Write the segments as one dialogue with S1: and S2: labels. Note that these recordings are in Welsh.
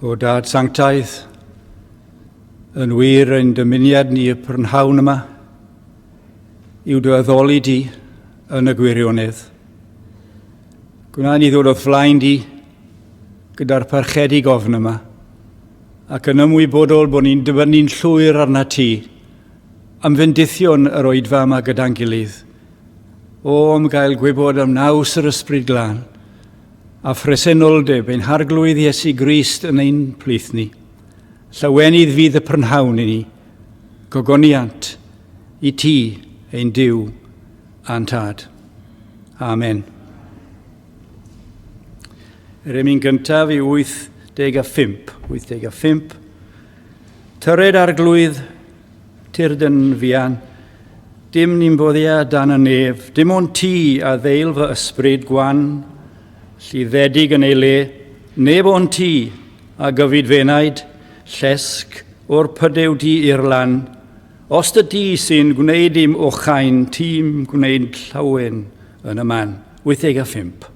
S1: O Dad Sanctaidd, yn wir ein dymuniad ni y prynhawn yma yw dy addoli di yn y gwirionedd. Gwna ni ddod o'th flaen di gyda'r parchedig ofn yma ac yn ymwybodol bod ni'n dibynnu'n llwyr arna ti am fendithion yr oedfa yma gyda'n gilydd. O, am gael gwybod am naws yr Ysbryd Glân a phresenoldeb ein Harglwydd Iesu Grist yn ein plith ni. Llawenydd fydd y prynhawn i ni, gogoniant i ti, ein Duw a'n Tad. Amen. Yr emyn gyntaf i 85. 85. Tyred arglwydd, tyrd yn fuan, dim ni'n boddia dan y nef, dim ond ti a ddeil fy ysbryd gwan, lluddedig yn ei le, neb ond ti a gyfyd fenaid, llesg o'r pydew di i'r lan, os dy di sy'n gwneud i'm ochain, ti'n gwneud llawen yn y man. 85.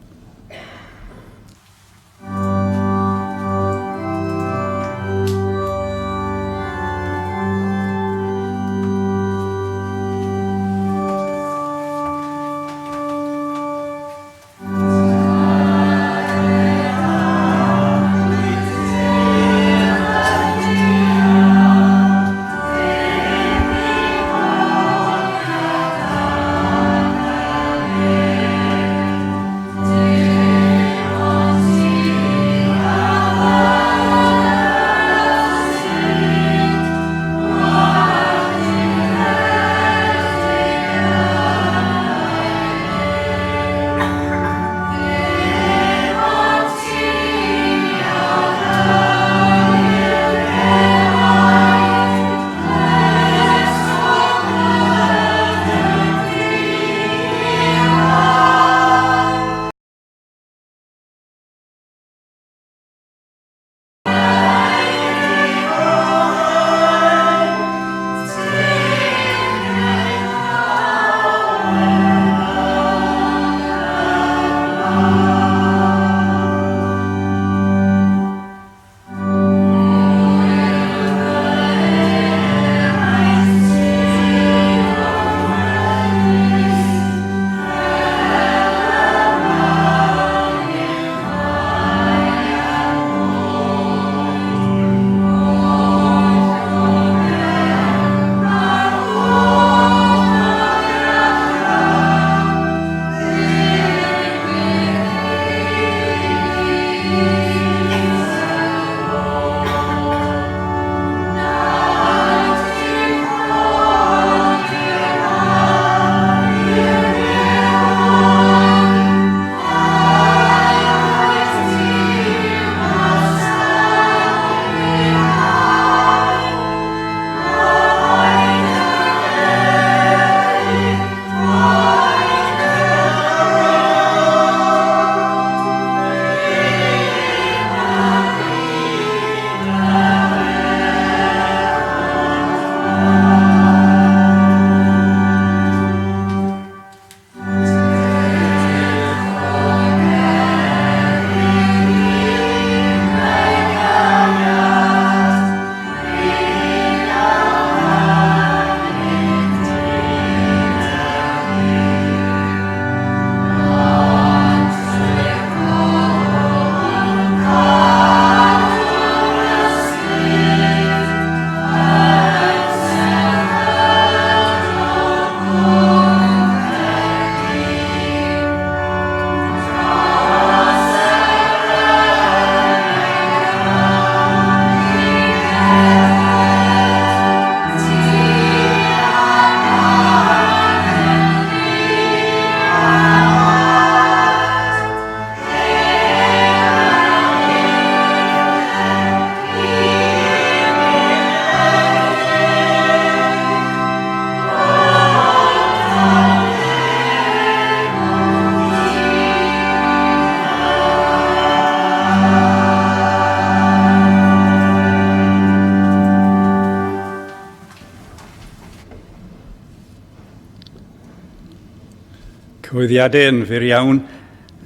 S1: Cyhoeddiadau yn fyr iawn.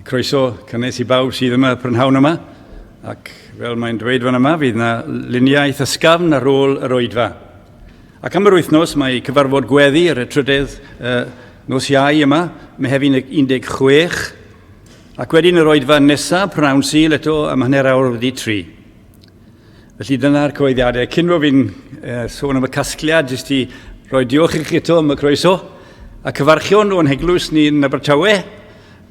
S1: Croeso cynnes i bawb sydd yma prynhawn yma. Ac fel mae'n dweud fan yma, fydd yna luniaeth ysgafn ar ôl yr oedfa. Ac am yr wythnos mae cyfarfod gweddi ar y trydydd uh, nos Iau yma, Mehefin 16, ac wedyn yr oedfa nesaf, prynhawn Sul eto am hanner awr wedi tri. Felly dyna'r cyhoeddiadau. Cyn fo fi'n uh, sôn am y casgliad, jyst i roi diolch i chi eto am y croeso. A cyfarchion o'n heglwys ni yn Abertawe.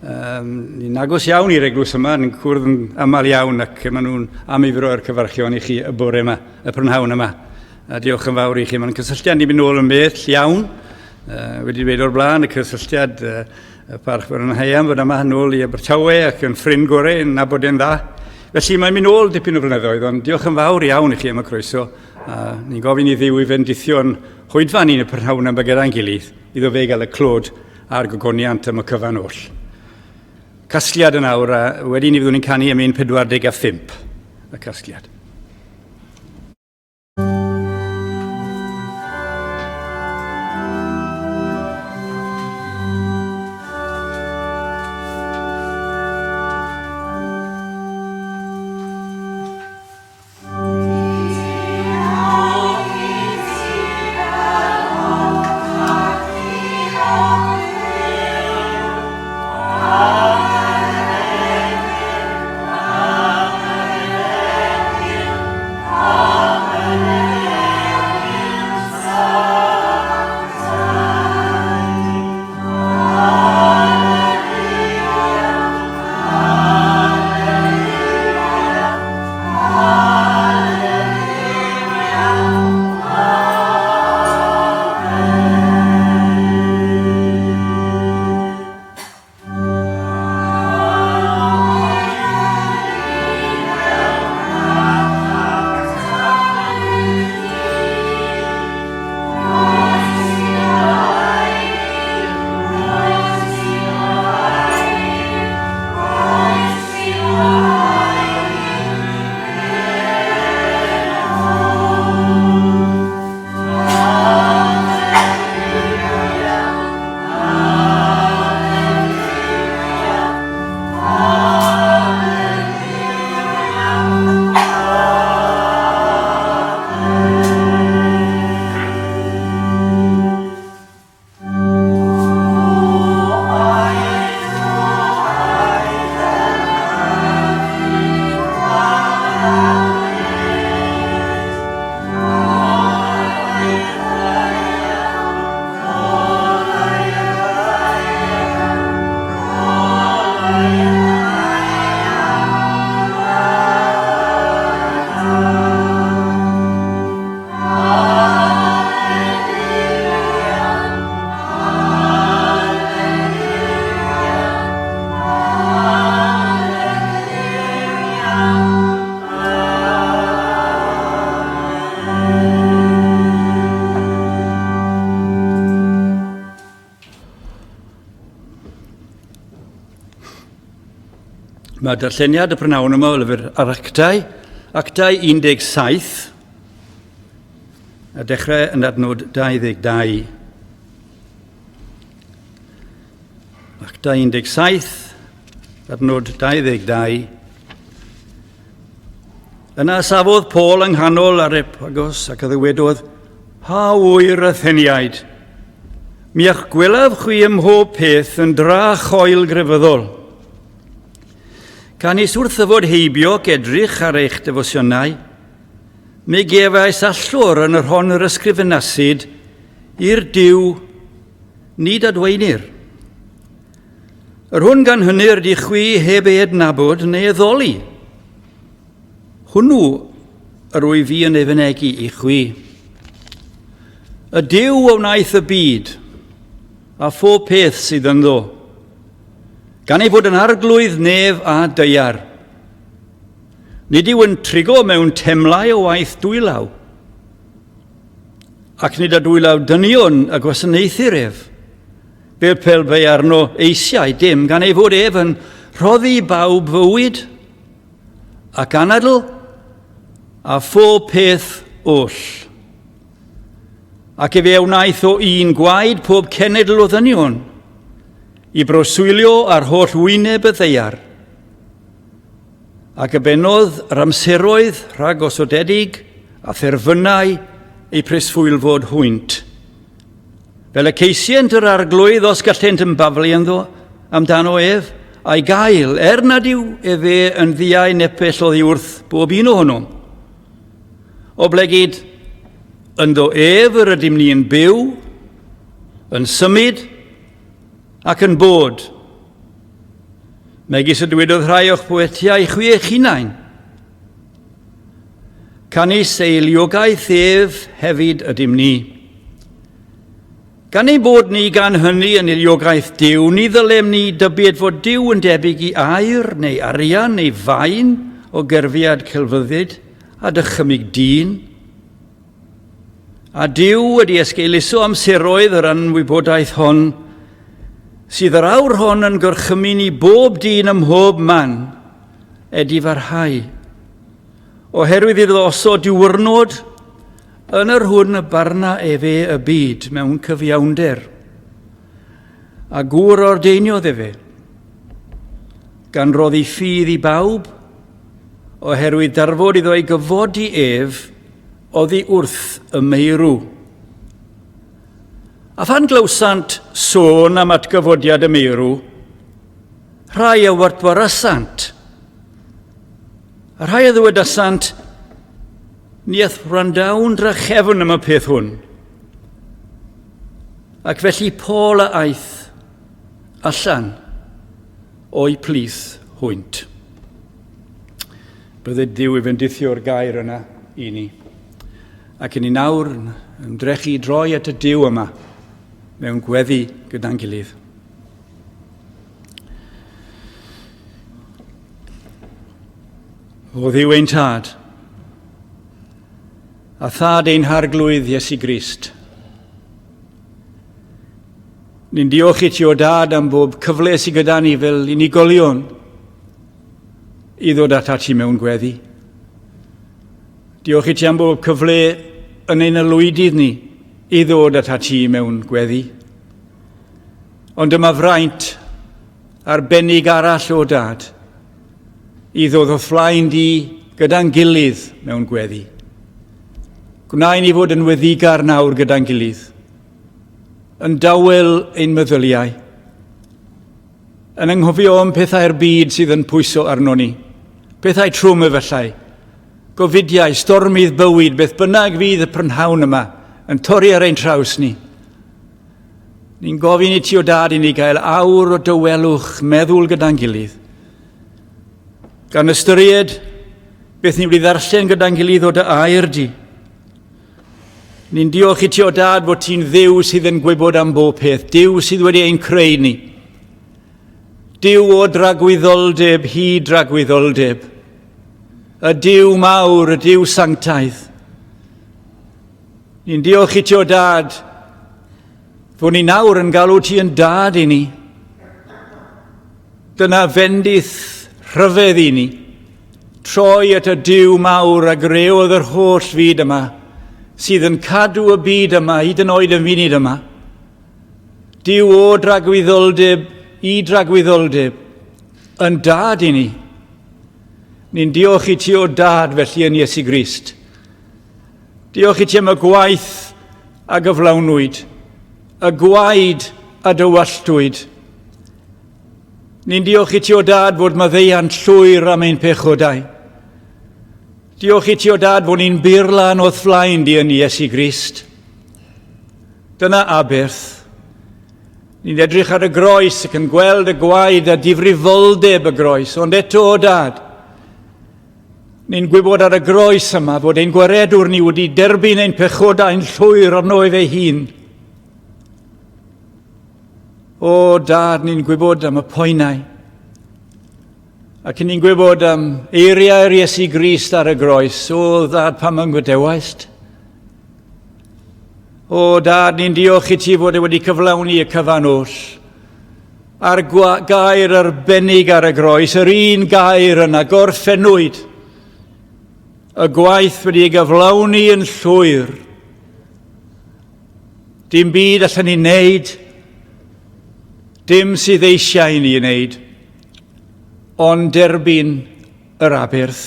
S1: Um, ni'n agos iawn i'r eglwys yma, ni'n cwrdd yn aml iawn ac maen nhw'n am i roi'r cyfarchion i chi y bore yma, y prynhawn yma. A diolch yn fawr i chi. Mae'n cysylltiad ni'n mynd nôl yn bell iawn. Uh, wedi dweud o'r blaen, y cysylltiad uh, Y parch fod yn heiam fod yma nôl i Abertawe ac yn ffrind gorau yn nabod e'n dda. Felly mae'n mynd nôl dipyn o flynyddoedd, ond diolch yn fawr iawn i chi am y croeso. A ni'n gofyn i Dduw i fendithio'n hoedfa ni'n y prynhawn yma gyda'n gilydd, iddo fe gael y clod a'r gogoniant am y cyfan oll. Casgliad yn awr, a wedyn ni fyddwn ni'n canu am 1.45, y casgliad. Mae darlleniad y prynhawn yma o lyfr ar Actau, Actau 17, a dechrau yn adnod 22. Actau 17, adnod 22. Yna safodd Paul yng nghanol Areopagos ac a ddywedodd, Ha ŵyr Atheniaid, mi a'ch gwelaf chwi ym mhob peth yn dra choel grefyddol. Canys wrth ddyfod heibio ac edrych ar eich defosiynau, mi gefais allor yn yr hon yr ysgrifenasid i'r Duw nid adwaenir. Yr hwn gan hynny yr ydych chwi heb ei adnabod neu addoli. Hwnnw yr wyf fi yn ei fynegi i chwi. Y Duw a wnaeth y byd, a phob peth sydd ynddo, gan ei fod yn arglwydd nef a daear. Nid yw yn trigo mewn temlau o waith dwylaw, ac nid â dwylaw dynion y gwasanaethir ef, fel pel bai arno eisiau dim, gan ei fod ef yn rhoddi i bawb fywyd ac anadl a phob peth oll. Ac efe a wnaeth o un gwaed pob cenedl o ddynion, i broswylio ar holl wyneb y ddeiar. Ac y benodd yr amseroedd rhagosodedig a therfynau eu preswylfod hwynt. Fel y ceisient yr arglwydd os gallent ymbaflu ynddo amdano ef, a'i gael, er nad yw efe yn ddiau nepell oddi wrth bob un ohonom. Oblegid, ynddo ef yr ydym ni yn byw, yn symud ac yn bod. Megis y dywedodd rhai o'ch poetiau chwi eich hunain. Canys ei liogaeth ef hefyd ydym ni. Gan ein bod ni gan hynny yn iliogaeth Duw, ni ddylem ni dybied fod Duw yn debyg i aur neu arian neu faen o gerfiad celfyddyd a dychymyg dyn. A Duw wedi esgeuluso amseroedd yr anwybodaeth hon, sydd yr awr hon yn gorchymyn i bob dyn ym mhob man edifarhau. Oherwydd iddo osod diwrnod yn yr hwn y barna efe y byd mewn cyfiawnder, a gŵr ordeiniodd efe, gan roddi ffydd i bawb, oherwydd darfod iddo ei gyfodi ef oddi wrth y meirw. A phan glywsant sôn am atgyfodiad y meirw, rhai a wartwarasant, A rhai a ddywedasant, Ni a'th wrandawn drachefn am y peth hwn. Ac felly Paul a aeth allan o'i plith hwynt. Bydde Duw i fendithio'r gair yna i ni. Ac i ni nawr yn ymdrechu i droi at y Duw yma mewn gweddi gyda'n gilydd. O Dduw ein Tad, a Thad ein Harglwydd Iesu Grist. Ni'n diolch i ti o Dad am bob cyfle sydd gyda ni fel unigolion i ddod atat ti mewn gweddi. Diolch i ti am bob cyfle yn ein aelwydydd ni i ddod atat ti mewn gweddi. Ond dyma fraint arbennig arall o Dad, i ddod o flaen di gyda'n gilydd mewn gweddi. Gwna i ni fod yn weddigar nawr gyda'n gilydd, yn dawel ein meddyliau, yn anghofio am pethau'r byd sydd yn pwyso arno ni, pethau trwm efallai, gofidiau, stormydd bywyd, beth bynnag fydd y prynhawn yma yn torri ar ein traws ni. Ni'n gofyn i ti o dad i ni gael awr o dawelwch meddwl gyda'n gilydd. Gan ystyried beth ni wedi ddarllen gyda'n gilydd o dy air di. Ni'n diolch i ti o dad fod ti'n Dduw sydd yn gwybod am bob peth, Duw sydd wedi ein creu ni. Duw o dragwyddoldeb hi dragwyddoldeb. Y Duw mawr, y Duw sanctaidd. Ni'n diolch i ti o dad, fod ni nawr yn galw ti yn dad i ni. Dyna fendith rhyfedd i ni. Troi at y Duw mawr a greodd yr holl fyd yma, sydd yn cadw y byd yma, hyd yn oed y funud yma. Duw o dragwyddoldeb i dragwyddoldeb, yn dad i ni. Ni'n diolch i ti o dad felly yn Iesu Grist. Diolch i ti am y gwaith a gyflawnwyd, y gwaed a dywalltwyd. Ni'n diolch i ti o dad fod maddeuant llwyr am ein pechodau. Diolch i ti o dad fod ni'n bur lan o'th flaen di yn Iesu Grist. Dyna aberth. Ni'n edrych ar y groes ac yn gweld y gwaed a difrifoldeb y groes, ond eto o dad, Ni'n gwybod ar y groes yma fod ein gwaredwr ni wedi derbyn ein pechodau'n llwyr arno ef ei hun. O, dad, ni'n gwybod am y poenau. Ac ni'n gwybod am eiriau'r Iesu Grist ar y groes. O, dad, pam yn gwydewaist? O, dad, ni'n diolch i ti fod e wedi cyflawni y cyfan oll. A'r gair arbennig ar y groes, yr un gair yna, gorffennwyd. Y gwaith wedi ei gyflawni yn llwyr. Dim byd allan ni wneud, dim sydd eisiau i ni wneud, ond derbyn yr aberth,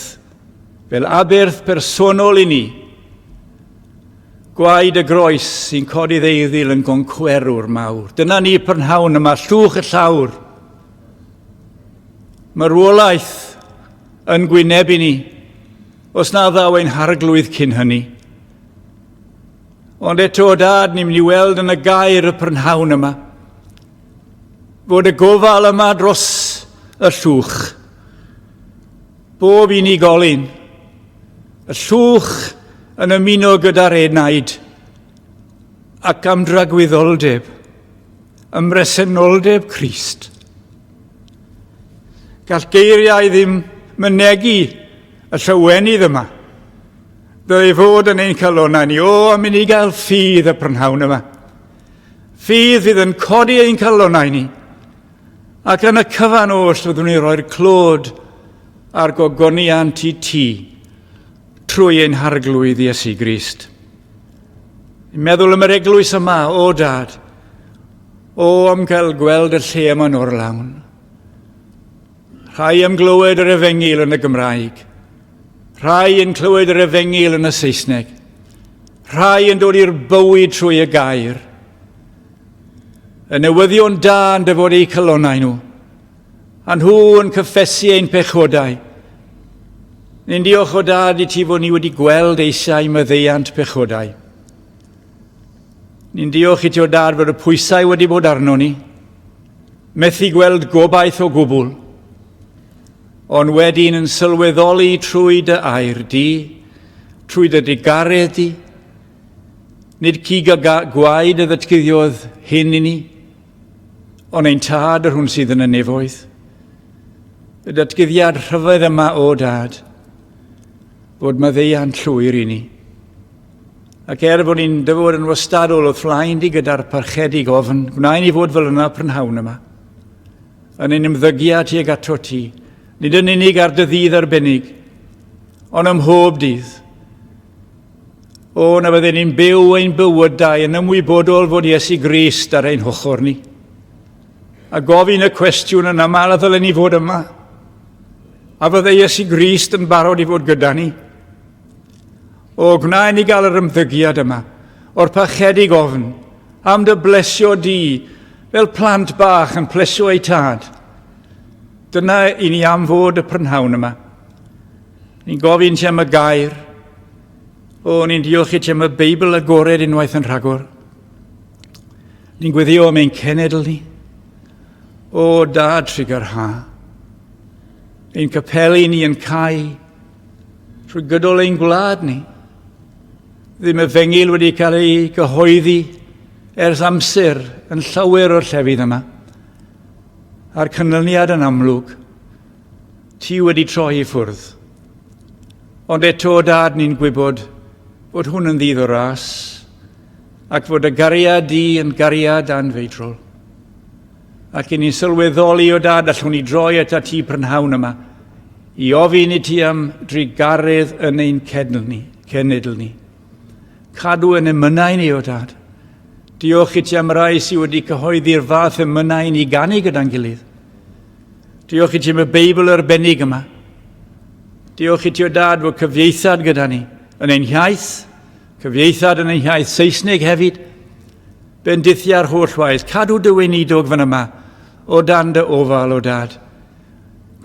S1: fel aberth personol i ni. Gwaed y groes sy'n codi ddeiddil yn goncwerwr mawr. Dyna ni prynhawn yma, llwch y llawr. Marwolaeth yn gwynebu ni, os na ddaw ein harglwydd cyn hynny. Ond eto, dad, ni'n mynd i weld yn y gair y prynhawn yma, fod y gofal yma dros y llwch. Bob unigolyn, y llwch yn ymuno gyda'r enaid ac am dragwyddoldeb, ym mresenoldeb Crist. Gall geiriau ddim mynegi y llawenydd yma. Dylai fod yn ein calonnau ni, o, am i ni gael ffydd y prynhawn yma. Ffydd fydd yn codi ein calonnau ni. Ac yn y cyfan oll fyddwn ni roi'r clod a'r gogoniant i ti trwy ein harglwydd Iesu Grist. Yn meddwl am yr eglwys yma, o dad, o am gael gweld y lle yma'n orlawn. Rhai am glywed yr efengyl yn y Gymraeg, rhai yn clywed yr efengyl yn y Saesneg, rhai yn dod i'r bywyd trwy y gair. Y newyddion da yn dyfod eu calonnau nhw, a nhw yn cyffesu ein pechodau. Ni'n diolch o dad i ti fod ni wedi gweld eisiau maddeuant pechodau. Ni'n diolch i ti o dad fod y pwysau wedi bod arno ni, methu gweld gobaith o gwbl, ond wedyn yn sylweddoli trwy dy air di, trwy dy digaredd di, nid cig a gwaed y ddatguddiodd hyn i ni, ond ein tad yr hwn sydd yn y nefoedd. Y datguddiad rhyfedd yma o dad, fod maddeuant llwyr i ni. Ac er fod ni'n dyfod yn wastadol o flaen di gyda'r parchedig ofn, gwna i ni fod fel yna prynhawn yma. Yn ein ymddygiad tuag ato ti, nid yn unig ar dy ddydd arbennig, ond ym mhob dydd. O, na fydden ni'n byw ein bywydau yn ymwybodol fod Iesu Grist ar ein hochr ni. A gofyn y cwestiwn yn aml a ddylen ni fod yma. A fydde Iesu Grist yn barod i fod gyda ni? O, gwna i ni gael yr ymddygiad yma, o'r parchedig ofn, am dy blesio di, fel plant bach yn plesio eu tad. Dyna i ni am fod y prynhawn yma. Ni'n gofyn ti am y gair. O, ni'n diolch i ti am y Beibl agored unwaith yn rhagor. Ni'n gweddio am ein cenedl ni. O, dad trugarha. Ein capeli ni yn cau trwy gydol ein gwlad ni. Ddim efengyl wedi cael ei gyhoeddi ers amser yn llawer o'r llefydd yma. A'r canlyniad yn amlwg, ti wedi troi i ffwrdd. Ond eto, dad, ni'n gwybod fod hwn yn ddydd o ras, ac fod y gariad di yn gariad anfeidrol. Ac i ni'n sylweddoli o dad allwn ni droi at ti prynhawn yma i ofyn i ti am drugaredd yn ein cenedl ni. Cenedl ni. Cadw yn emynau ni o dad. Diolch i ti am rai sydd wedi cyhoeddi'r fath emynau ni ganu gyda'n gilydd. Diolch i ti am y Beibl arbennig yma. Diolch i ti o dad fod cyfieithad gyda ni yn ein hiaith, cyfieithad yn ein hiaith Saesneg hefyd. Bendithia'r holl waith, cadw dy weinidog fan yma, o dan dy ofal, o dad.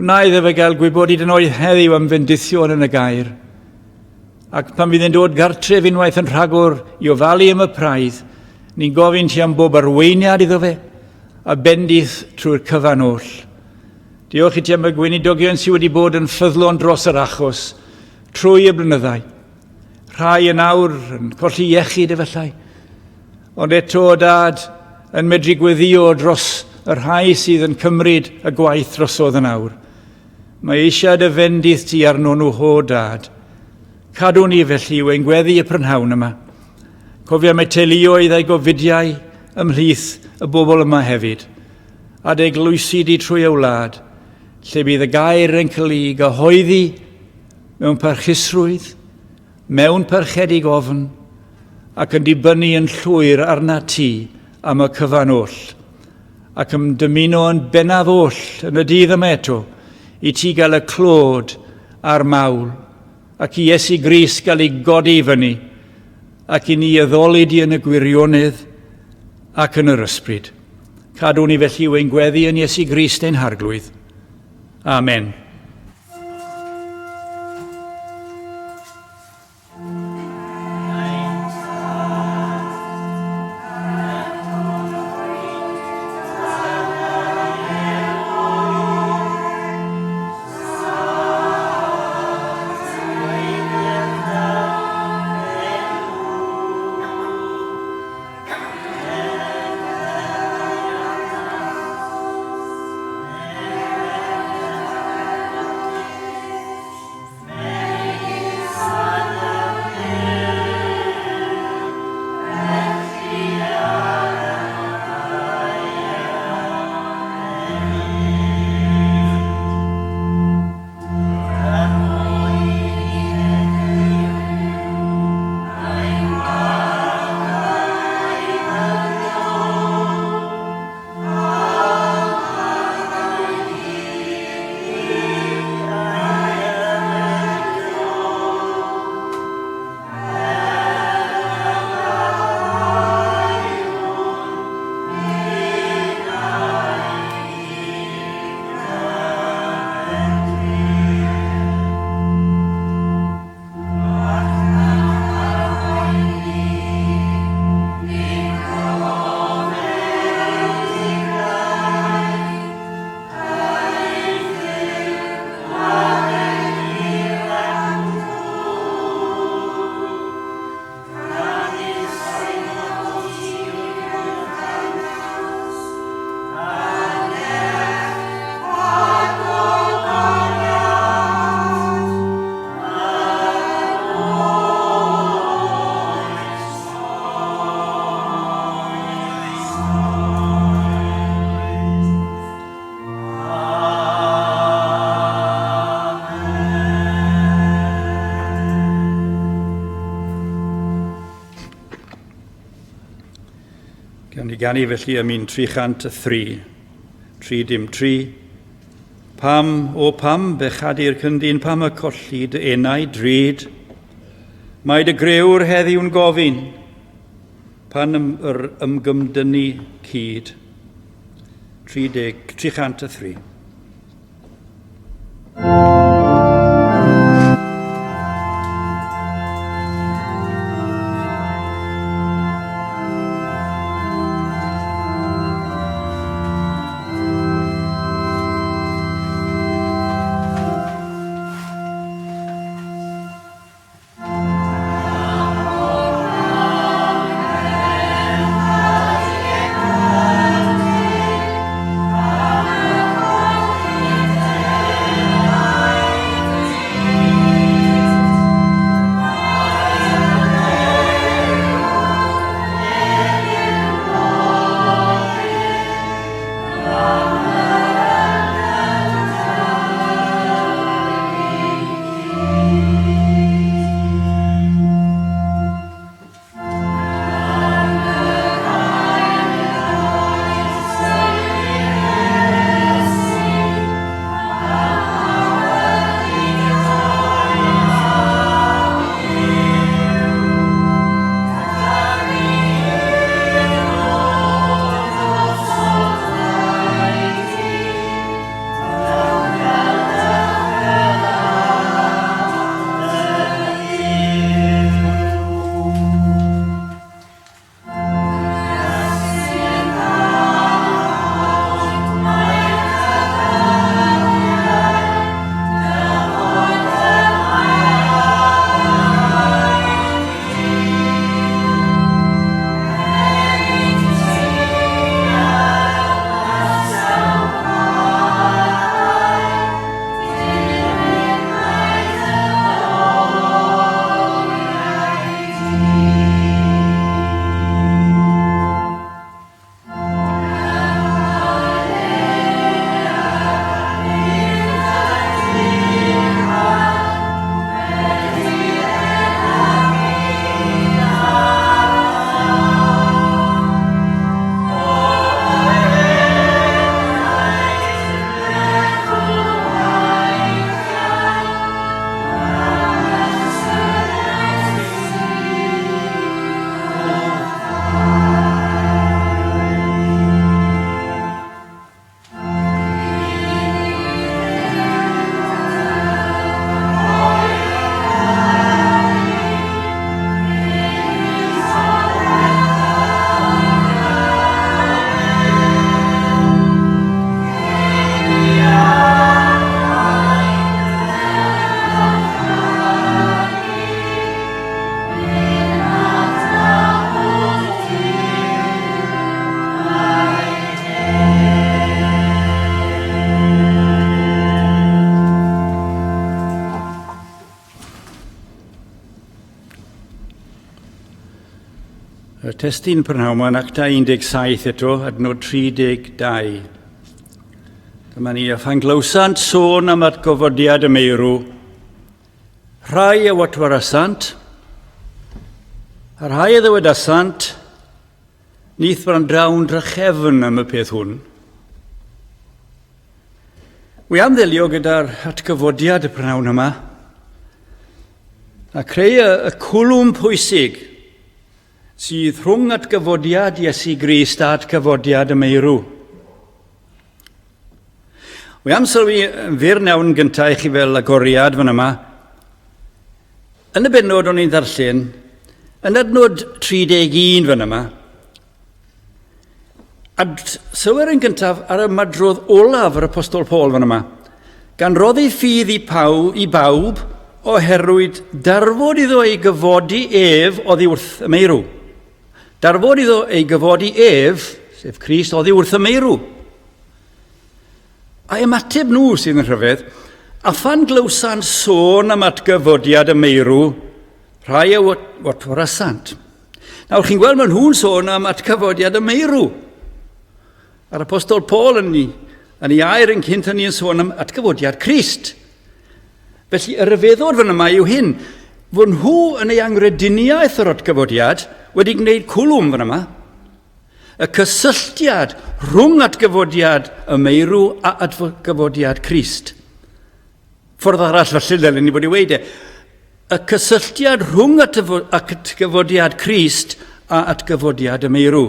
S1: Gwna iddo fe gael gwybod hyd yn oed heddiw am fendithion yn y gair. Ac pan fydd yn dod gartref unwaith yn rhagor i ofalu am y praidd, ni'n gofyn ti am bob arweiniad iddo fe, a bendith trwy'r cyfan oll. Diolch i ti am y gweinidogion sydd wedi bod yn ffyddlon dros yr achos trwy y blynyddau. Rhai yn awr yn colli iechyd efallai, ond eto, o dad, yn medru gweddio dros y rhai sydd yn cymryd y gwaith drosodd yn awr. Mae eisiau dy fendith ti arno nhw, ho dad. Cadw ni felly yw ein gweddi y prynhawn yma. Cofia mae teuluoedd a'i gofidiau ymhlith y bobl yma hefyd, a dy eglwysi di trwy y wlad, lle bydd y gair yn cael ei gyhoeddi mewn parchusrwydd, mewn parchedig ofn, ac yn dibynnu yn llwyr arna ti am y cyfan oll, ac yn dymuno yn bennaf oll yn y dydd yma eto, i ti gael y clod a'r mawl, ac i Iesu Grist gael ei godi i fyny, ac i ni addoli di yn y gwirionedd ac yn yr ysbryd. Cadw ni felly yw ein gweddi yn Iesu Grist ein Harglwydd. Amen. Gawn ni ganu felly am un 303, 3 dim 3. Pam, o pam, bechadu'r cyndyn, pam y colli dy enau drud? Mae dy grëwr heddiw'n gofyn, pan yr ymgymdynnu cyd. 30, 303. testun prynhawn yma yn Actau 17 eto, adnod 32. Dyma ni, a phan glywsant sôn am atgyfodiad y meirw, rhai a watwarasant, a rhai a ddywedasant, Nith wrandawn drachefn am y peth hwn. Wi am ddelio gyda'r atgyfodiad y prynhawn yma a creu y, y cwlwm pwysig sydd rhwng atgyfodiad Iesu Grist a atgyfodiad y meirw. Wi am sylwi yn fyr nawn gyntaf i chi fel agoriad fan yma. Yn y bennod o'n i'n ddarllen, yn adnod 31 fan yma, a sylwer yn gyntaf ar y madrodd olaf yr Apostol Paul fan yma, gan roddi ffydd i, paw, i bawb oherwydd darfod iddo ei gyfodi ef oddi wrth y meirw. Darfod iddo ei gyfodi ef, sef Crist, oddi wrth y meirw. A'i ymateb nhw sydd yn rhyfedd, a phan glywsant sôn am atgyfodiad y meirw, rhai a watworasant. Nawr, chi'n gweld, maen nhw'n sôn am atgyfodiad y meirw. A'r apostol Paul yn ei, yn ei air yn cynt hynny yn sôn am atgyfodiad Crist. Felly, y rhyfeddod fan yma yw hyn, fod nhw yn ei angrediniaeth o'r atgyfodiad wedi gwneud cwlwm fan yma, Y cysylltiad rhwng atgyfodiad y meirw a atgyfodiad Crist. Ffordd arall falle ddylen ni fod i weud e. Y cysylltiad rhwng atgyfodiad Crist a atgyfodiad y meirw.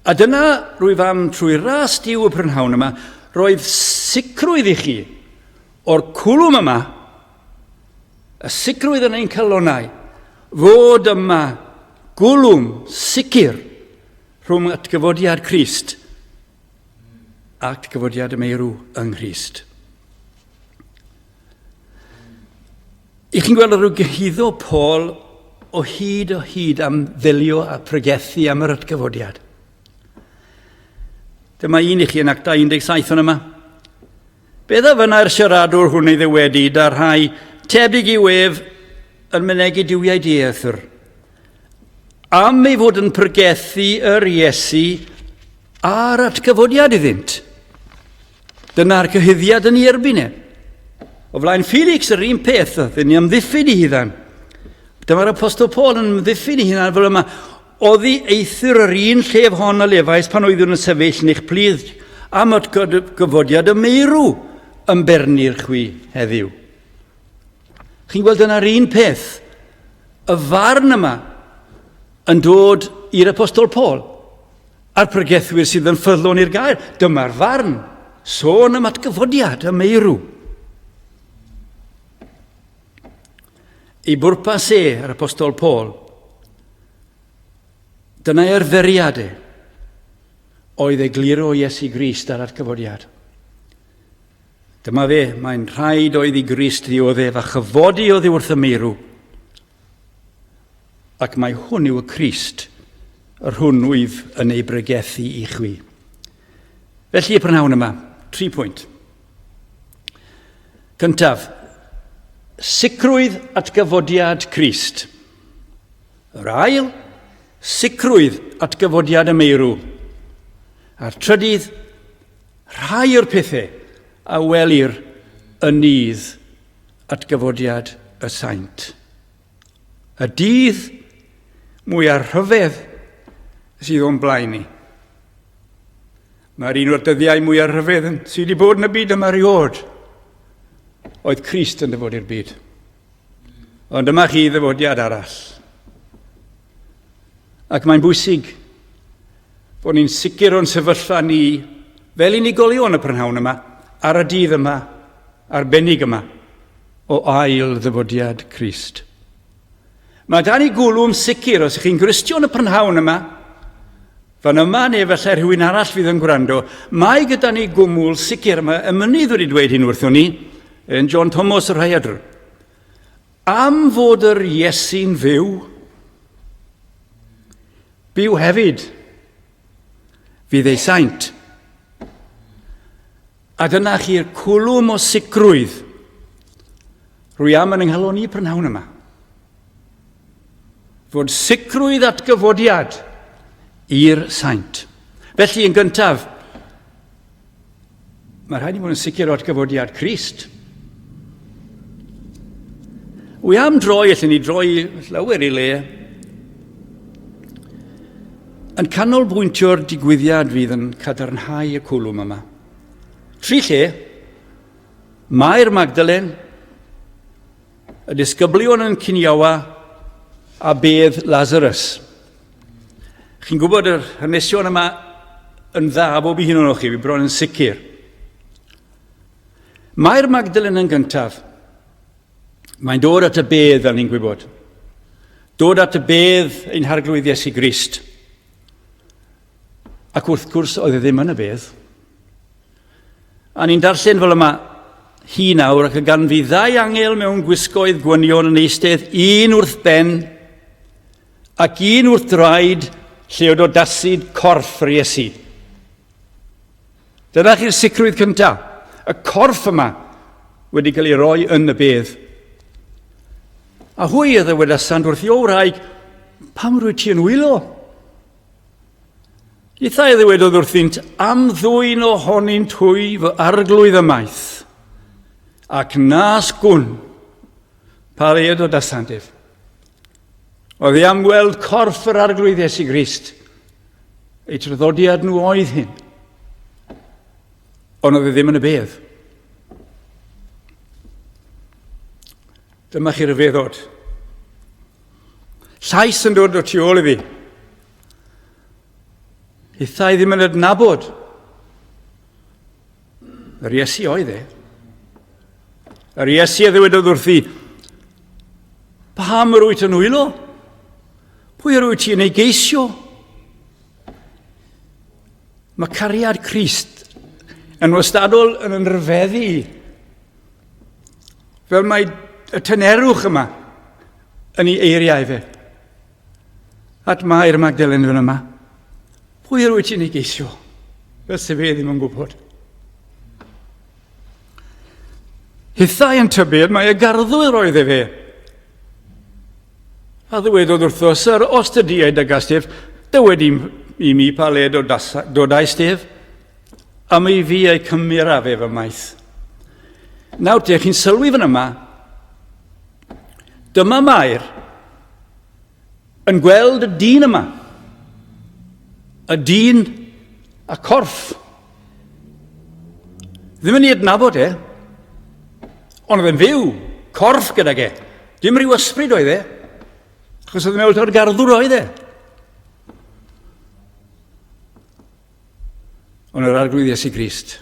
S1: A dyna rwyf am trwy ras Duw y prynhawn yma, roedd sicrwydd i chi o'r cwlwm yma Y sicrwydd yn ein calonnau fod yma gwlwm sicr rhwng atgyfodiad Crist a atgyfodiad y meirw yng Nghrist. I chi'n gweld rhyw gyhuddo Paul o hyd o hyd am ddelio a pregethu am yr atgyfodiad. Dyma un i chi yn Actau 17 o'n yma. Beth a fynnai'r siaradwr hwn ei ddywedyd â rhai tebyg i'w ef yn mynegi duwiau dieithr? Am ei fod yn pregethu yr Iesu a'r atgyfodiad iddynt. Dyna'r cyhuddiad yn ei erbyn e. O flaen Felix yr un peth, oedd yn ei amddiffyn ei hunan. Dyma'r apostol Paul yn amddiffyn ei hunan fel yma. Oddi eithr yr un llef hon a lefais pan oeddwn yn sefyll yn eich plith am atgyfodiad y meirw yn bernir chwi heddiw. Chi'n gweld yna'r un peth, y farn yma yn dod i'r apostol Paul a'r pregethwyr sydd yn ffyddlon i'r gair. Dyma'r farn, sôn am atgyfodiad y meirw. Ei bwrpas e, yr apostol Paul, dyna'i arferiad e, oedd egluro Iesu Grist ar atgyfodiad. Dyma fe, mae'n rhaid oedd i Grist ddioddef a chyfodi oddi wrth y meirw. Ac mae hwn yw y Crist, yr hwn wyf yn ei bregethu i chwi. Felly y prynhawn yma, tri pwynt. Cyntaf, sicrwydd atgyfodiad Crist. Yr ail, sicrwydd atgyfodiad y meirw. A'r trydydd, rhai o'r pethau a welir yn nydd atgyfodiad y saint. Y dydd mwyaf rhyfedd sydd o'n blaen ni. Mae'r un o'r dyddiau mwyaf rhyfedd sydd wedi bod yn y byd yma rioed oedd Crist yn dyfod i'r byd. Ond dyma chi ddyfodiad arall. Ac mae'n bwysig bod ni'n sicr o'n sefyllfa ni fel unigolion y prynhawn yma, ar y dydd yma, arbennig yma, o ail ddyfodiad Crist. Mae dan i gwlwm sicr, os ych chi'n Gristion y prynhawn yma, Fan yma, neu efallai rhywun arall fydd yn gwrando, mae gyda ni gwmwl sicr, mae y mynydd wedi dweud hyn wrthon ni, yn John Thomas y Rhaeadr. Am fod yr Iesu'n fyw, byw hefyd fydd ei saint. A dyna chi'r cwlwm o sicrwydd rwy am yn ynghalon i prynhawn yma. Fod sicrwydd atgyfodiad i'r saint. Felly, yn gyntaf, mae rhaid i fod yn sicr o atgyfodiad Crist. Wy am droi, allan ni droi llawer i le, yn canolbwyntio'r digwyddiad fydd yn cadarnhau y cwlwm yma. Tri lle, Mair Magdalen, y disgyblion yn ciniawa a bedd Lazarus. Chi'n gwybod yr hanesion yma yn dda bob un ohonoch chi, fi bron yn sicr. Mae'r Magdalen yn gyntaf. Mae'n dod at y bedd, fel ni'n gwybod. Dod at y bedd ein harglwydd Iesu Grist. Ac wrth gwrs, oedd e ddim yn y bedd. A ni'n darllen fel yma, hi nawr ac y ganfu ddau angel mewn gwisgoedd gwynion yn eistedd un wrth ben ac un wrth draed lle oedd o dasid corff yr Iesu. Dyna chi'r sicrwydd cyntaf. Y corff yma wedi cael ei roi yn y bedd. A hwy a ddywedasant wrth i o wraig, pam rwy ti yn wylo? Ithau a ddywedodd wrthynt, Am ddwyn ohonynt hwy fy arglwydd ymaith, ac nas gwn pa le y dodasant ef. Oedd ei am weld corff yr arglwydd Iesu Grist. Eu traddodiad nhw oedd hyn. Ond oedd e ddim yn y bedd. Dyma chi ryfeddod. Llais yn dod o tu ôl iddi. Hithau ddim yn adnabod. Yr Iesu oedd e. Yr Iesu a ddywedodd wrthi, Pam yr wyt yn wylo? Pwy yr wyt ti yn ei geisio? Mae cariad Crist yn wastadol yn yn rhyfeddu. Fel mae y tynerwch yma yn ei eiriau fe. At Mair Magdalen fan yma. Pwy yr wyt ti'n ei geisio? Fel sydd fe ddim yn gwybod. Hithau yn tybed mae y garddwyr oedd e fe. A ddywedodd wrtho, Syr, os dydy ei dygas ef, dywed i, i mi pa le dodais ef, am i fi ei cymuraf ef ymaith. Nawr te, chi'n sylwi fan yma, dyma Mair yn gweld y dyn yma. Y dyn a corff. Ddim yn ei adnabod e, ond oedd e'n fyw, corff gydag e. Dim rhyw ysbryd oedd e, achos oedd e'n meddwl taw'r garddwr oedd e. Ond yr Arglwydd Iesu Grist.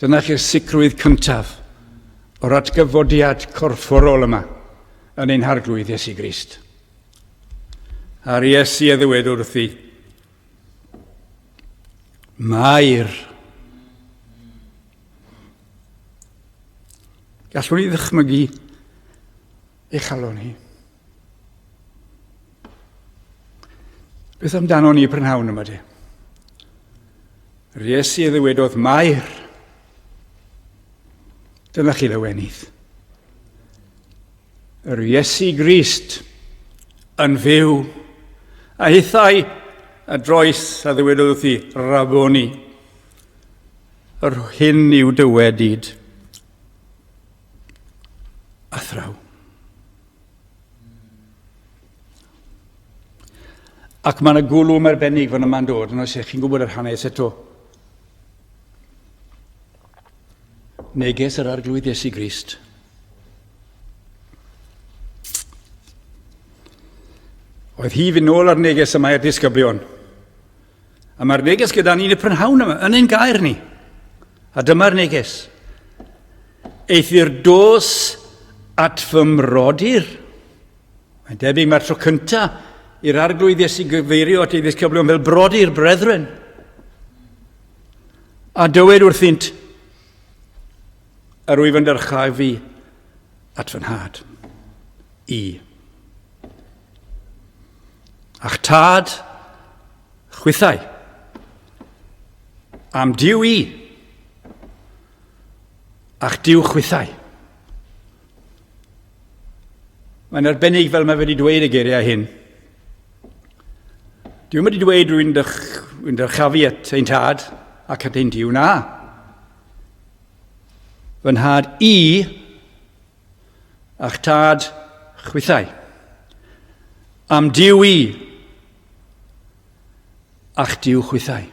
S1: Dyna chi'r sicrwydd cyntaf o'r atgyfodiad corfforol yma yn ein Harglwydd Iesu Grist. A'r Iesu a ddywed wrthi, Mair. Gallwn ni ddychmygu ei chalon hi. Beth amdano ni prynhawn yma de? Yr Iesu a ddywedodd Mair. Dyna chi lawenydd. Yr Iesu Grist yn fyw. A hithau a droes a ddywedodd wrthi, Rabboni. Yr hyn yw dywedyd. Athraw. Ac mae yna gwlwm arbennig fan yma'n dod, yn oes e? Chi'n gwybod yr hanes eto. Neges yr Arglwydd Iesu Grist. Oedd hi fynd nôl ar neges yma i'r disgyblion. A mae'r neges gyda ni'n y prynhawn yma, yn ein gair ni. A dyma'r neges. Eithr dos at fy mrodyr. Mae'n debyg mae'r tro cyntaf i'r arglwydd Iesu gyfeirio at ei ddisgyblion fel brodyr, brethren. A dywed wrthynt, yr wyf yn dyrchafu at fy nhad. I. A'ch tad, chwithau. Am diw i. A'ch diw chwithau. Mae'n arbennig fel mae wedi dweud y geiriau hyn. Dwi'n wedi dweud rwy'n dych, rwy'n dyrchafu at ein tad ac at ein Duw, na. Fy nhad i a'ch tad chwithau. Am Duw i a'ch Duw chwithau.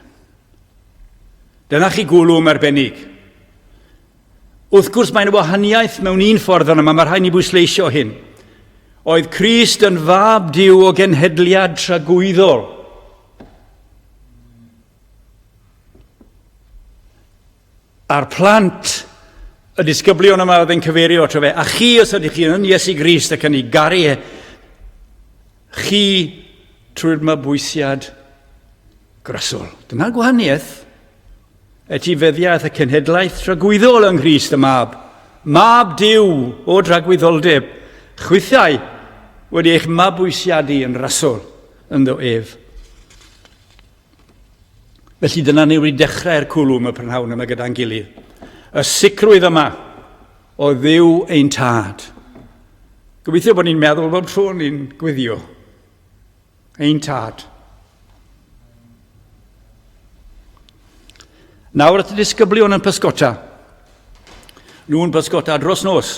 S1: Dyna chi gwlwm arbennig. Wrth gwrs mae'n wahaniaeth mewn un ffordd fan yma, mae rhaid ni bwysleisio hyn. Oedd Crist yn fab Duw o genhedliad tragwyddol. A'r plant, y disgyblion yma oedd yn cyfeirio ato fe, a chi os ydych chi yn Iesu Grist ac yn ei garu e, chi trwy'r mabwysiad grasol. Dyna'r gwahaniaeth. Etifeddiaeth y cenhedlaeth tragwyddol yng Nghrist y Mab. Mab Duw o dragwyddoldeb, chwithau wedi eich mabwysiadu yn rasol ynddo ef. Felly dyna ni wedi dechrau'r cwlwm y prynhawn yma gyda'n gilydd. Y sicrwydd yma o Dduw ein tad. Gobeithio bod ni'n meddwl bob tro ni'n gweddio. Ein tad. Nawr at y disgyblion yn pysgota. Nhw'n pysgota dros nos.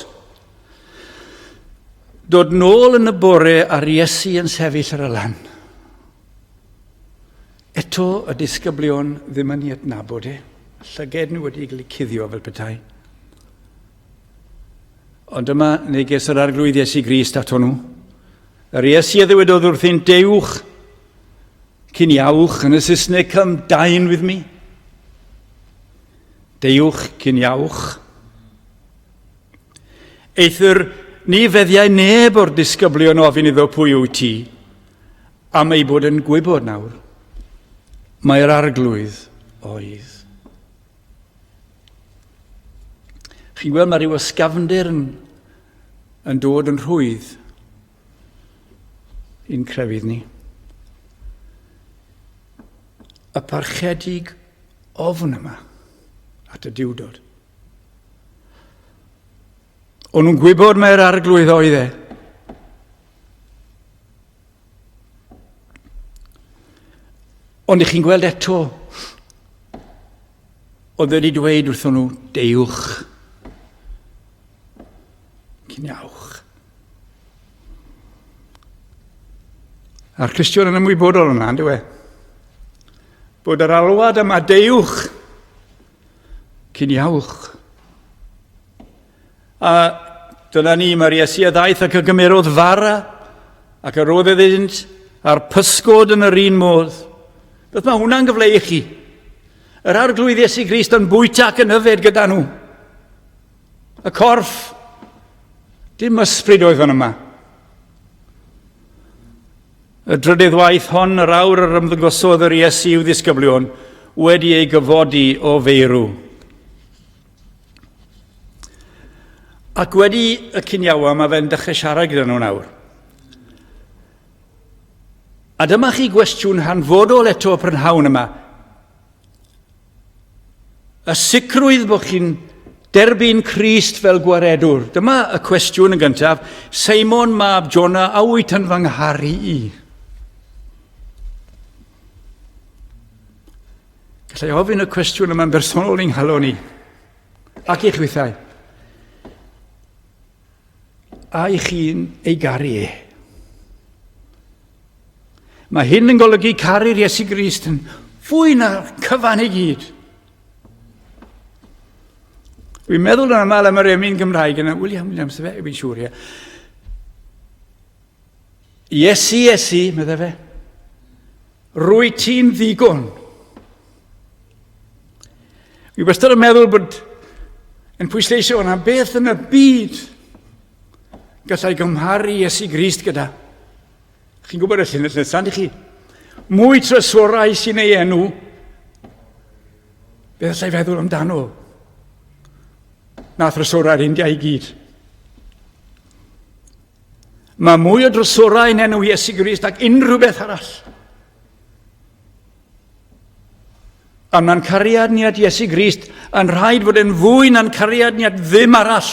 S1: Dod nôl yn y bore a'r Iesu yn sefyll ar y lan. Eto y disgyblion ddim yn ei adnabod e. Llyged nhw wedi cael eu cuddio fel petai. Ond dyma neges yr Arglwydd Iesu Grist ato nhw. Yr Iesu a ddywedodd wrthynt, deuwch, ciniawch, yn y Saesneg, come dine with me. Deuwch, ciniawch. Eithr ni feddiai neb o'r disgyblion ofyn iddo pwy wyt ti, am ei bod yn gwybod nawr. Mae'r arglwydd oedd. Chi'n gweld mae rhyw ysgafnder yn, yn dod yn rhwydd i'n crefydd ni. Y parchedig ofn yma at y diwdod. O'n nhw'n gwybod mae'r arglwydd oedd e. Ond i chi'n gweld eto, oedd wedi dweud wrthon nhw, deuwch, ciniawch. A'r Cristion yn ymwybodol yna, ynddo e? Bod yr alwad yma, deuwch, ciniawch. A dyna ni, mae'r Iesu a ddaeth ac a gymerodd fara ac a roedd iddynt a'r pysgod yn yr un modd. Beth mae hwnna'n gyfle i chi? Yr arglwydd Iesu Grist yn bwyta ac yn yfed gyda nhw. Y corff, dim ysbryd oedd fan yma. Y drydydd waith hon, yr awr yr ymddangosodd yr Iesu i'w ddisgyblion wedi ei gyfodi o feirw. Ac wedi y ciniawa, mae fe'n dechrau siarad gyda nhw nawr. A dyma chi gwestiwn hanfodol eto y prynhawn yma. Y sicrwydd bod chi'n derbyn Crist fel gwaredwr. Dyma y cwestiwn yn gyntaf. Seimon mab Jona, a wyt yn fy ngharu i? Gallai ofyn y cwestiwn yma'n bersonol i'n nghalon i, ac i chwithau. A i chi'n ei garu e? Mae hyn yn golygu caru'r Iesu Grist yn fwy na'r cyfan i gyd. Dwi'n meddwl yn aml am yr emyn Gymraeg yna, William Williams, fe, fi'n siŵr, ie. Iesu, Iesu, meddai fe, rwy ti'n ddigon. Fi wastad yn meddwl bod yn pwysleisio yna beth yn y byd gallai gymharu Iesu Grist gyda. Chi'n gwybod y llinell nesaf, ydych chi? Mwy trysorau sy'n ei enw. Beth allai feddwl amdano? Na thrysorau'r India i gyd. Mae mwy o drysorau yn enw Iesu Grist ac unrhyw beth arall. A mae'n cariad ni at Iesu Grist yn rhaid fod yn fwy na'n cariad ni at ddim arall.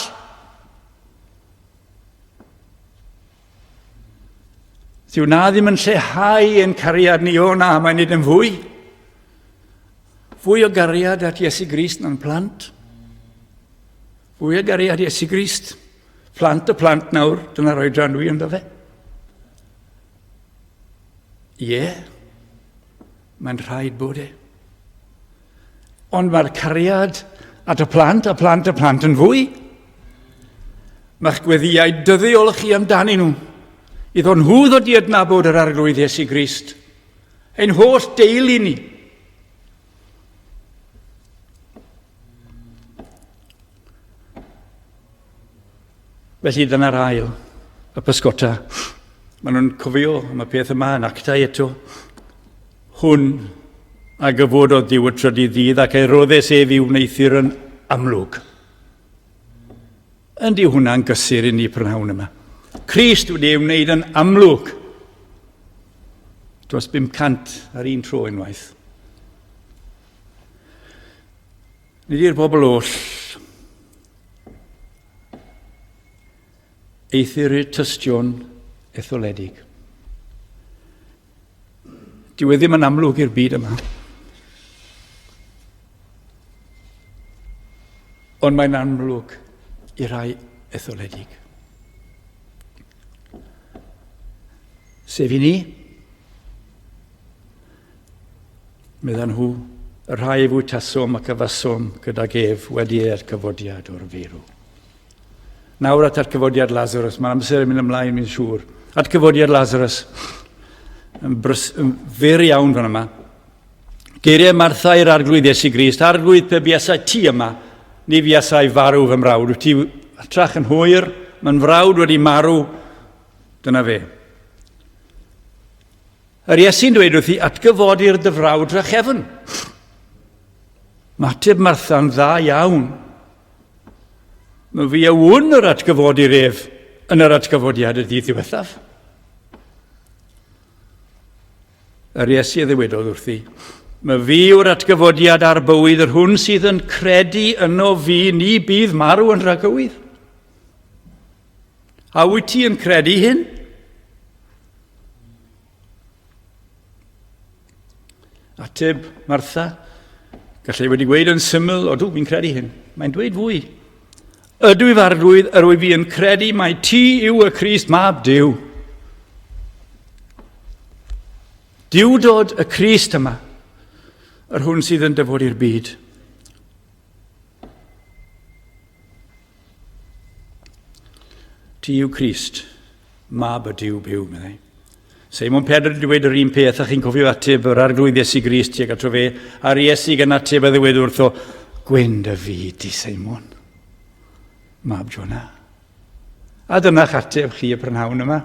S1: Dyw na ddim yn lleihau ein cariad ni o na, mae'n nid yn fwy. Fwy o gariad at Iesu Grist na'n plant. Fwy o gariad Iesu Grist. Plant y plant nawr, dyna'r oedran dwi ynddo fe. Ie, yeah, mae'n rhaid bod e. Ond mae'r cariad at y plant a plant y plant yn fwy. Mae'ch gweddiau dyddiol chi amdanyn nhw. Iddo nhw ddod i adnabod yr Arglwydd Iesu Grist. Ein holl deulu ni. Felly dyna'r ail, y pysgota. Maen nhw'n cofio am y peth yma yn actau eto. Hwn a gyfododd Duw y trydydd ddydd ac ei roddes ef i'w wneuthur yn amlwg. Yndi hwnna'n gysur i ni prynhawn yma. Crist wedi ei wneud yn amlwg. Dros 500 ar un tro unwaith. Nid i'r bobl oll. Eithr i'r tystion etholedig. Dyw e ddim yn amlwg i'r byd yma. Ond mae'n amlwg i rai etholedig. Sef i ni, meddan nhw, y rhai fwytasom ac yfasom gydag ef wedi ei atgyfodiad o'r feirw. Nawr at atgyfodiad Lazarus, mae'n amser yn mynd ymlaen, mi'n siŵr. Atgyfodiad Lazarus, yn, brys, yn fyr iawn fan yma. Geiriau Martha i'r arglwydd Iesu Grist, arglwydd pe buasai ti yma, ni fuasai farw fy mrawd. Wyt ti atrach yn hwyr, mae'n frawd wedi marw, dyna fe. Yr Iesu'n dweud wrthi, atgyfodi'r dy frawd drachefn. Mae ateb Martha'n dda iawn. Mae fi a wn yr atgyfodir ef yn yr atgyfodiad y dydd diwethaf. Yr Iesu a ddywedodd wrthi, Mae fi yw'r atgyfodiad a'r bywyd, yr hwn sydd yn credu yno fi, ni bydd marw yn rhagywydd. A wyt ti yn credu hyn? Ateb Martha, gallai wedi gweud yn syml, odw, fi'n credu hyn. Mae'n dweud fwy. Ydw i farglwydd, yr wyf fi yn credu mai ti yw y Crist, mab Duw. Duwdod y Crist yma, yr hwn sydd yn dyfod i'r byd. Ti yw Crist, mab y Duw byw, meddai. Seimon Pedr wedi dweud yr un peth, a chi'n cofio ateb yr arglwydd Iesu Grist tuag ato fe, a'r Iesu gan ateb a ddywed wrtho, Gwyn dy fyd di, Seimon, mab Jonah. A dyna'ch ateb chi y prynhawn yma.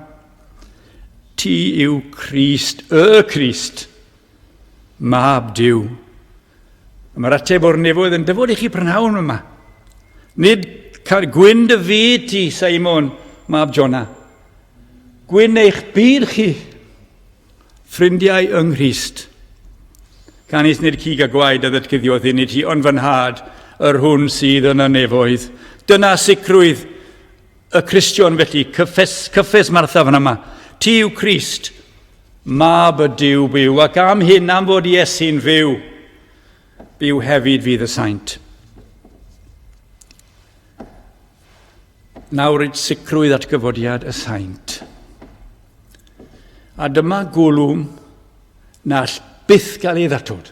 S1: Ti yw Crist, y Crist, mab Duw. A mae'r ateb o'r nefoedd yn dyfod i chi prynhawn yma. Nid cael gwyn dy fyd ti, Simon, mab Jonah. Gwyn eich byd chi, ffrindiau yng Nghrist. Canys nid cig a gwaed a ddatguddiodd hyn i ti, ond fy nhad, yr hwn sydd yn y nefoedd. Dyna sicrwydd y Cristion felly, cyffes, cyffes Martha fan yma. Ti yw Crist, mab y Duw byw, ac am hyn, am fod Iesu'n fyw, byw hefyd fydd y saint. Nawr i sicrwydd atgyfodiad y saint. A dyma gwlwm na all byth gael ei ddatod.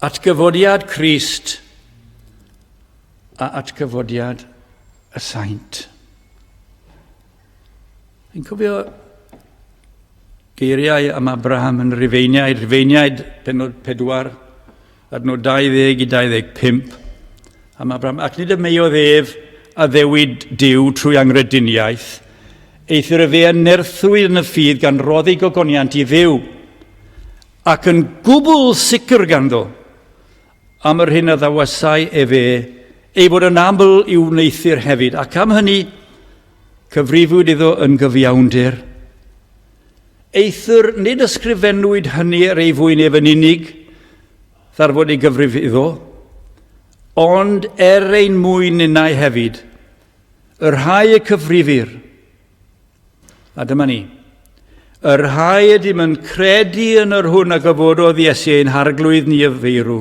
S1: Atgyfodiad Crist a atgyfodiad y saint. Fi'n cofio geiriau am Abraham yn Rufeiniaid, Rufeiniaid penod 4, adnod 20 i 25, am Abraham, ac nid y meiodd ef a ddewid Duw trwy angrediniaeth, eithr y fe a nerthwyd yn y ffydd gan roddi gogoniant i Dduw, ac yn gwbl sicr ganddo am yr hyn a ddawasai efe, ei fod yn aml i'w wneuthur hefyd, ac am hynny cyfrifwyd iddo yn gyfiawnder. Eithr nid ysgrifennwyd hynny er ei fwyn ef yn unig, ddarfod ei gyfrif iddo, ond er ein mwyn ninnau hefyd. Y rhai y cyfrifir, a dyma ni, y rhai ydym yn credu yn yr hwn a gyfododd Iesu ein harglwydd ni y feirw,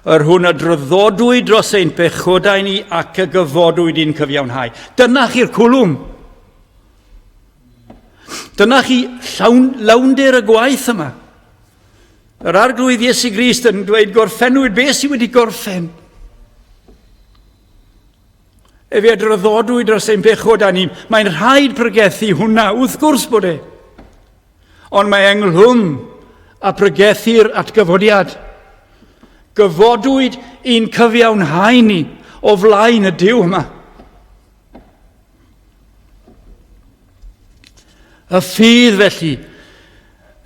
S1: yr hwn a draddodwyd dros ein pechodau ni ac y gyfodwyd i'n cyfiawnhau. Dyna chi'r cwlwm. Dyna chi llawn, lawnder y gwaith yma. Yr arglwydd Iesu Grist yn dweud gorffennwyd beth sydd wedi gorffen. Efe a draddodwyd dros ein pechod a ni. Mae'n rhaid pregethu hwnna, wrth gwrs bod e. Ond mae ynghlwm a pregethu'r atgyfodiad. Gyfodwyd i'n cyfiawnhau ni o flaen y Duw yma. Y ffydd felly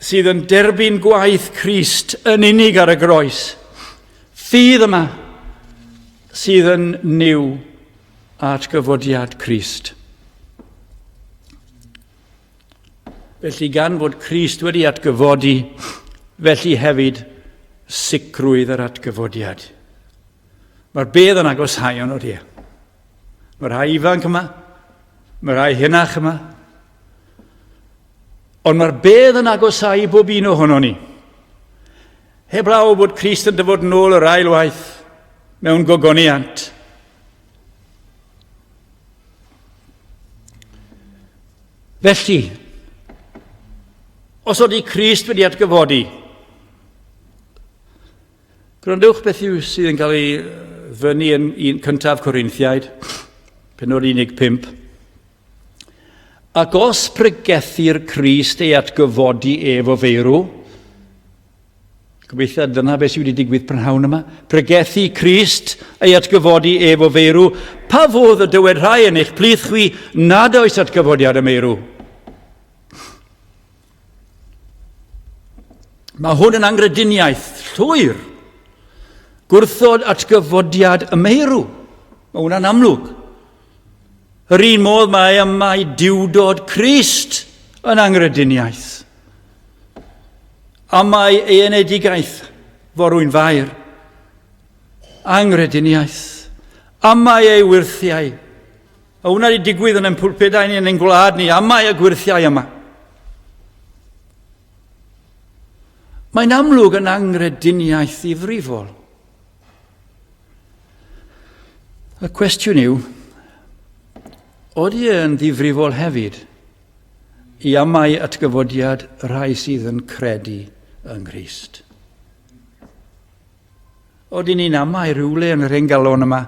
S1: sydd yn derbyn gwaith Crist yn unig ar y groes. Ffydd yma sydd yn niw atgyfodiad Crist. Felly gan fod Crist wedi atgyfodi, felly hefyd sicrwydd yr atgyfodiad. Mae'r bedd yn agoshau ond o'r ie. Mae rhai ifanc yma, mae rhai hynach yma. Ond mae'r bedd yn agosáu i bob un ohono ni. Heblaw bod Crist yn dyfod yn ôl yr ail waith mewn gogoniant. Felly, os ydy Crist wedi atgyfodi, Gwrandewch beth yw sydd yn cael ei fyny yn un cyntaf Corinthiaid, penod 15. Ac os pregethu'r Crist ei atgyfodi ef o feirw, gobeithio dyna beth sydd wedi digwydd prynhawn yma, pregethu Crist ei atgyfodi ef o feirw, pa fodd y dywed rhai yn eich plith chwi nad oes atgyfodiad y meirw? Mae hwn yn angrediniaeth llwyr. Gwrthod atgyfodiad y meirw. Mae hwnna'n amlwg. Yr un modd mae y mae diwdod Crist yn angrediniaeth. A mae ei enedigaeth forwyn fair. Angrediniaeth. A mae ei wyrthiau. A hwnna wedi digwydd yn ein pwlpedau ni yn ein gwlad ni, a mae y gwyrthiau yma. Mae'n amlwg yn angrediniaeth ddifrifol. Y cwestiwn yw, oeddi yn ddifrifol hefyd i amau atgyfodiad y rhai sydd yn credu yng Nghrist? Odyn ni'n amau rhywle yn yr hen galon yma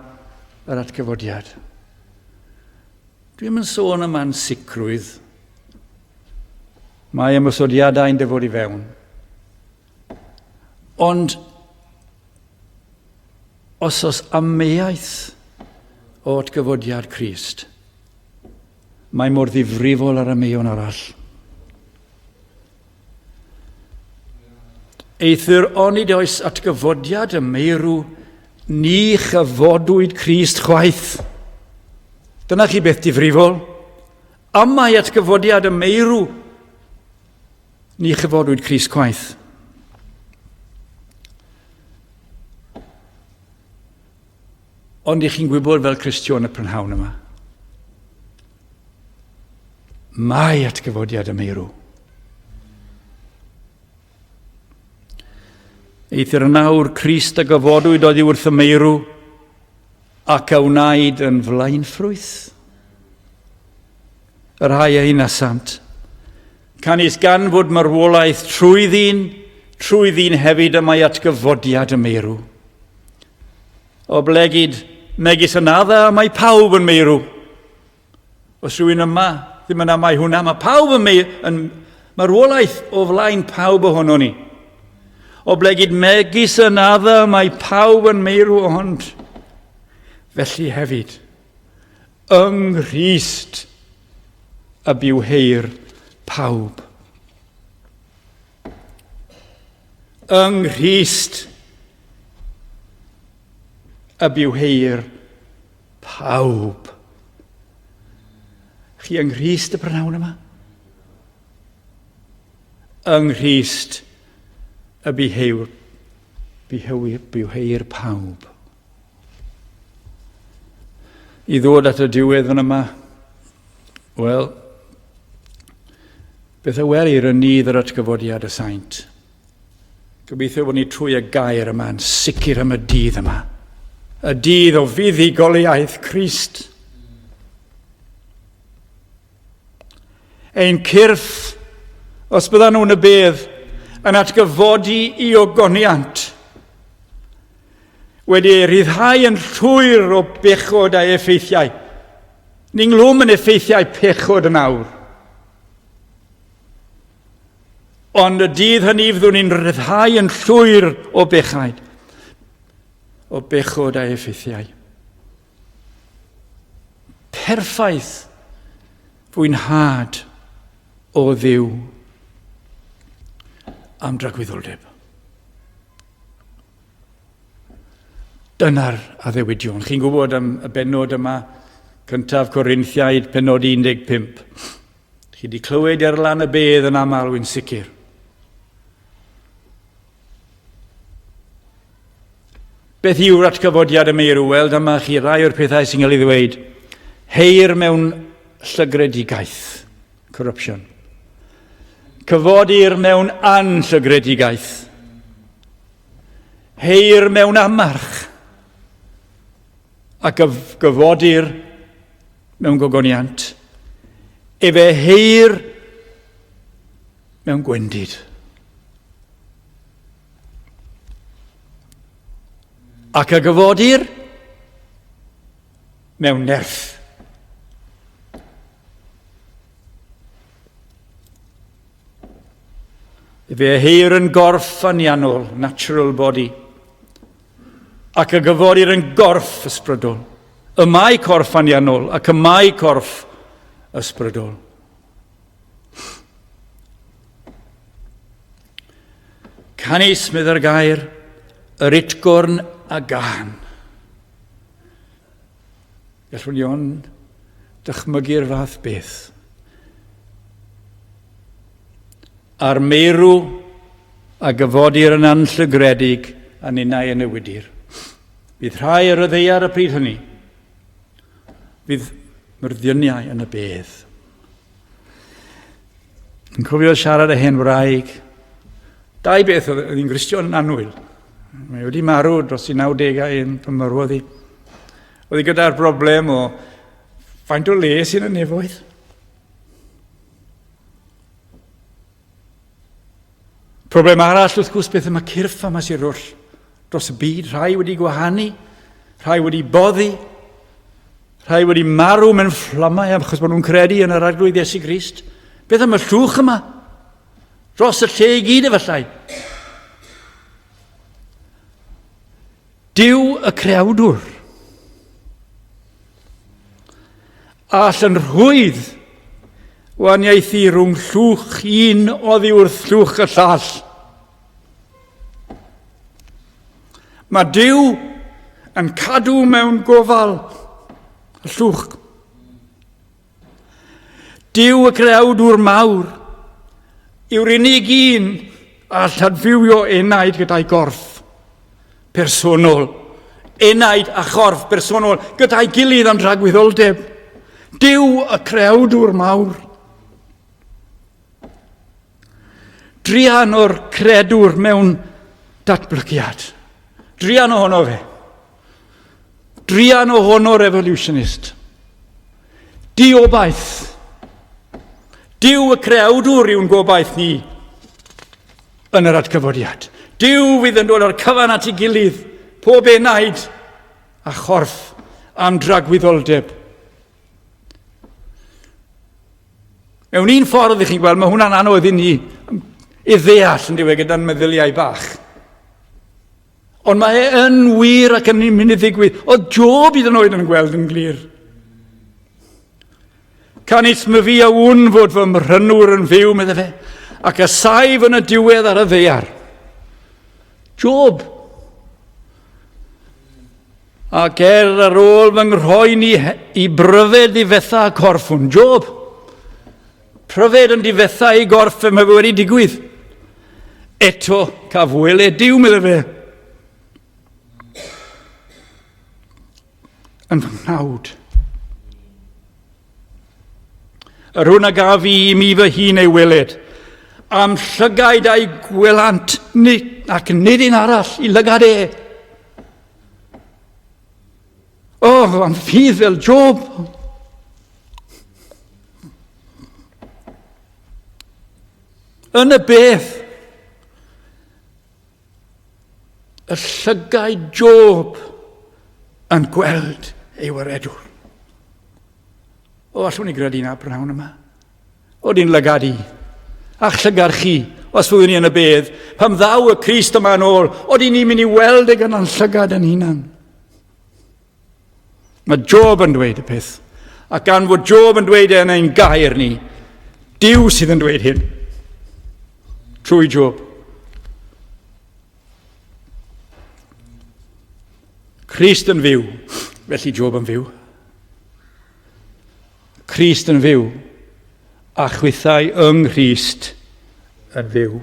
S1: yr atgyfodiad? Dwi'm yn sôn am ansicrwydd. Mae ymosodiadau'n dyfod i fewn. Ond os oes ameuaeth o atgyfodiad Crist, mae mor ddifrifol ar ameuon arall. Eithr onid oes atgyfodiad y meirw, ni chyfodwyd Crist chwaith. Dyna chi beth difrifol. Am mae atgyfodiad y meirw, ni chyfodwyd Crist chwaith. Ond i chi'n gwybod fel Cristion y prynhawn yma, mae atgyfodiad y meirw. Eithr yn awr Crist a gyfodwyd oddi wrth y meirw ac a wnaed yn flaenffrwyth. Y rhai a hunasant. Canys gan fod marwolaeth trwy ddyn, trwy ddyn hefyd y mae atgyfodiad y meirw. Oblegid, megis yn adda, mae pawb yn meirw. Os rhywun yma ddim yn amau hwnna, mae pawb yn, mei, yn marwolaeth o flaen pawb ohono ni. Oblegid megis yn adda, mae pawb yn meirw ond felly hefyd, yng Nghrist y bywheir pawb. Yng Nghrist y bywheir pawb. Chi yng Nghrist y prynhawn yma? Yng Nghrist y bywheir, bywheir, bywheir pawb. I ddod at y diwedd fan yma, wel, beth a welir yn nydd yr atgyfodiad y saint? Gobeithio bod ni trwy y gair yma yn sicr am y dydd yma. Y dydd o fuddugoliaeth Crist. Ein cyrff, os byddan nhw'n y bedd, yn atgyfodi i ogoniant, wedi ei rhyddhau yn llwyr o bechod a'i effeithiau. Ni'n nghlwm yn effeithiau pechod yn awr. Ond y dydd hynny fyddwn ni'n rhyddhau yn llwyr o bechaid, o bechod a'i effeithiau. Perffaith fwynhad o Dduw am dragwyddoldeb. Dyna'r addewidion. Chi'n gwybod am y bennod yma, cyntaf Corinthiaid, pennod 15. Chi wedi clywed ar lan y bedd yn aml, wy'n sicr. Beth yw'r atgyfodiad y meirw? Wel, dyma chi rai o'r pethau sy'n cael ei ddweud. Heir mewn llygredigaeth, corruption. Cyfodir mewn anllygredigaeth. Heir mewn amarch. A gyfodir mewn gogoniant. Efe heir mewn gwendid. Ac a gyfodir mewn nerth. Fe heir yn gorff anianol, natural body, ac y gyfodir yn gorff ysbrydol. Y mae corff anianol ac y mae corff ysbrydol. Canys, meddai'r gair, yr utgorn a gân. Gallwn ni ond dychmygu'r fath beth. A'r meirw a gyfodir yn anllygredig a ninnau yn newidir. Bydd rhai ar y ddeiar y pryd hynny. Fydd myrddioniau yn y bedd. Yn cofio siarad â hen wraig. Dau beth oedd hi'n Gristion yn annwyl. Mae wedi marw dros i 90au yn pan marwodd hi. Oedd hi gyda'r broblem o faint o le sy'n y nefoedd. Problem arall, wrth gwrs, beth yma cyrff yma sy'n rwll dros y byd. Rhai wedi gwahanu, rhai wedi boddi, rhai wedi marw mewn fflamau achos bod nhw'n credu yn yr Arglwydd Iesu Grist. Beth am y llwch yma? Dros y lle i gyd efallai. Duw y creawdwr. All yn rhwydd waniaethu rhwng llwch un oddi wrth llwch y llall. Mae Duw yn cadw mewn gofal y llwch. Duw y creawdwr mawr yw'r unig un a all adfywio enaid gyda'i gorff personol. Enaid a chorff personol gyda'i gilydd am dragwyddoldeb. Duw y creawdwr mawr. Druan o'r credwr mewn datblygiad. Druan ohono fe. Druan ohono'r evolutionist. Diobaith. Duw y creawdwr yw'n gobaith ni yn yr atgyfodiad. Duw fydd yn dod â'r cyfan at ei gilydd, pob enaid a chorff am dragwyddoldeb. Mewn un ffordd, ych chi'n gweld, mae hwnna'n anodd i ni i ddeall yn diwedd gyda'n meddyliau bach. Ond mae e yn wir ac yn mynd i ddigwydd. Oedd Job hyd yn oed yn gweld yn glir. Canys myfi a wn fod fy mhrynwr yn fyw, medde fe, ac y saif yn y diwedd ar y ddaear. Job. Ac er ar ôl fy nghroen i, i bryfed ddifetha y corff hwn. Job. Pryfed yn difetha ei gorff fe mae fe wedi digwydd. Eto, caf weled Duw, medde fe. Yn fy nghnawd. Yr hwn a gaf fi i mi fy hun ei weled. Am llygaid a'i gwelant, nid, ac nid un arall i lygad e. O, oh, am ffydd fel Job. Yn y beth, y llygaid Job yn gweld ei waredwr. O, allwn ni gredu na prynhawn yma? O, di'n lygad i, a'ch llygad chi, os fyddwn ni yn y bedd, pam ddaw y Crist yma yn ôl, o, dyn ni'n mynd i weld e gyda'n llygad yn hunan. Mae Job yn dweud y peth. Ac gan fod Job yn dweud e yn ein gair ni, Duw sydd yn dweud hyn. Trwy Job. Crist yn fyw, felly Job yn fyw. Crist yn fyw, a chwithau yng Nghrist yn fyw.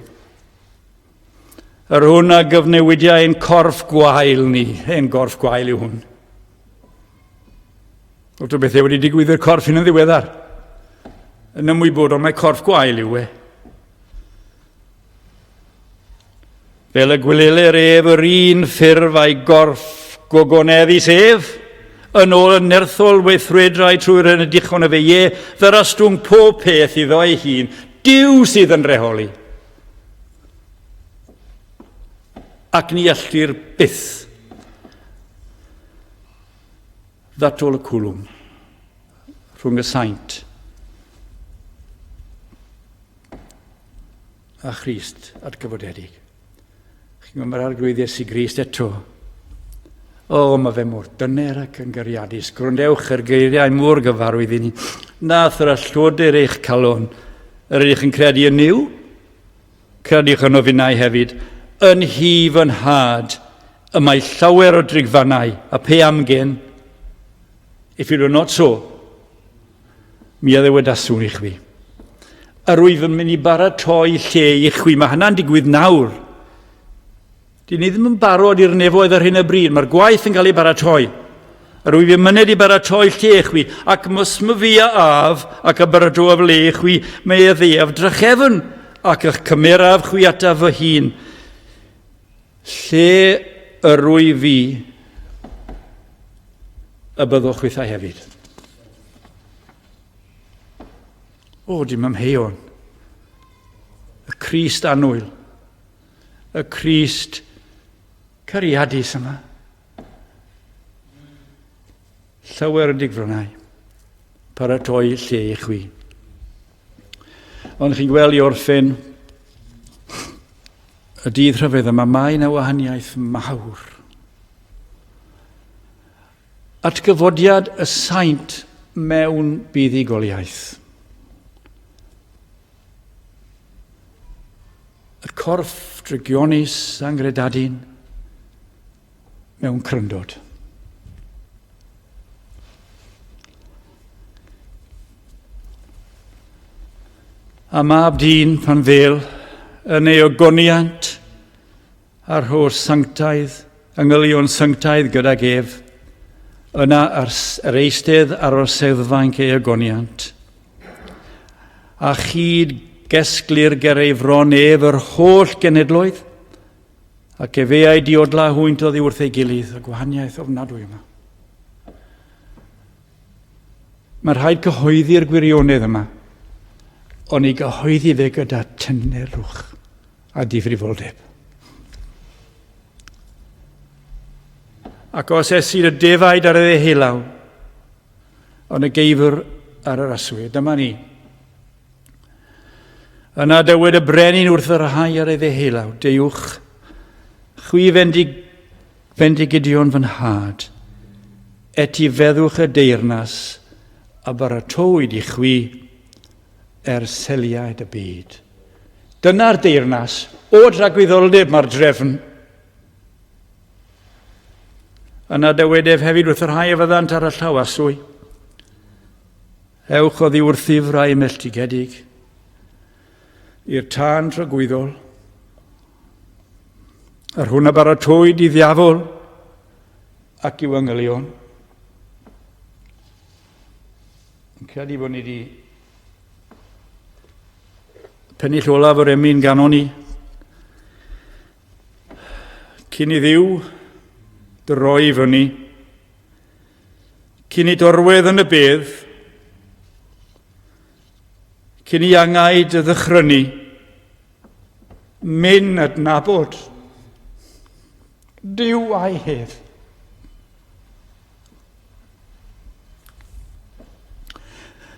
S1: Yr hwn a gyfnewidiau ein corff gwael ni. Ein gorff gwael yw hwn. Lot o bethau wedi digwydd i'r corff hyn yn ddiweddar. Yn ymwybodol mae corff gwael yw e. Fel y gwylelir ef yr un ffurf a'i gorff gogoneddus ef, yn ôl y nerthol weithredrau trwy'r enedichon y fe, ie, ddyrastwng pob peth iddo ei hun, Duw sydd yn rheoli. Ac ni ellir byth ddatol y cwlwm rhwng y saint a Christ atgyfodedig. Chi'n gwybod, mae'r Arglwydd Iesu Grist eto. O, mae fe mor dyner ac yn gariadus. Gwrandewch yr geiriau mor gyfarwydd i ni. Na thralloddir eich calon. Yr ydych yn credu yn Nuw? Credwch yno finnau hefyd. Yn hi fy nhad, y mae llawer o drigfannau, a pe amgen, if it were not so, mi a ddywedaswn i chwi. Yr wyf yn mynd i baratoi lle i chwi. Mae hynna'n digwydd nawr. Dyn ni ddim yn barod i'r nefoedd ar hyn o bryd. Mae'r gwaith yn cael ei baratoi. Yr wyf yn myned i baratoi lle i chwi, ac mys myfi a af, ac a baratoaf le i chwi, mae a ddeaf drachefn, ac ych cymeraf chwi ataf fy hun. Lle yr wyf fi, y byddwch chwithau hefyd. O, dim amheuon. Y Crist annwyl. Y Crist cariadus yma. Llawer yn digfrannau. Paratoi lle i chwi. Ond chi'n gweld i orffen y dydd rhyfedd yma, mae yna wahaniaeth mawr. Atgyfodiad y saint mewn buddugoliaeth. Y corff drygionus angredadun mewn cryndod. A mab dyn pan ddel yn ei ogoniant a'r holl sanctaidd, angylion sanctaidd gydag ef, yna ar, yr eistedd ar orseddfainc ei ogoniant. A chyd gesglir ger ei fron ef yr holl genedloedd, ac efe a'i diodla hwynt oddi wrth ei gilydd, y gwahaniaeth ofnadwy yma. Mae rhaid cyhoeddi'r gwirionedd yma, ond ei gyhoeddi fe gyda tynerwch a difrifoldeb. Ac os esir y defaid ar y ddeheullaw, ond y geifr ar yr aswy. Dyma ni. Yna dywed y brenin wrth y rhai ar ei ddeheullaw, deuwch, chwi fendig, fendigidion fy nhad, etifeddwch y deyrnas a baratowyd i chwi er seliaid y byd. Dyna'r deyrnas, o dragwyddoldeb mae'r drefn. Yna dywed ef hefyd wrth y rhai a fyddant ar y llaw aswy. Ewch oddi wrthyf rai melltigedig i'r tân tragwyddol, yr hwn a baratowyd i ddiafol ac i'w angylion. Yn credu bod ni wedi Pennill olaf yr emyn ganon ni. Cyn i Dduw droi fyny, cyn i dorwedd yn y bedd, cyn i angau dy ddychrynu, myn adnabod Duw a'i hedd.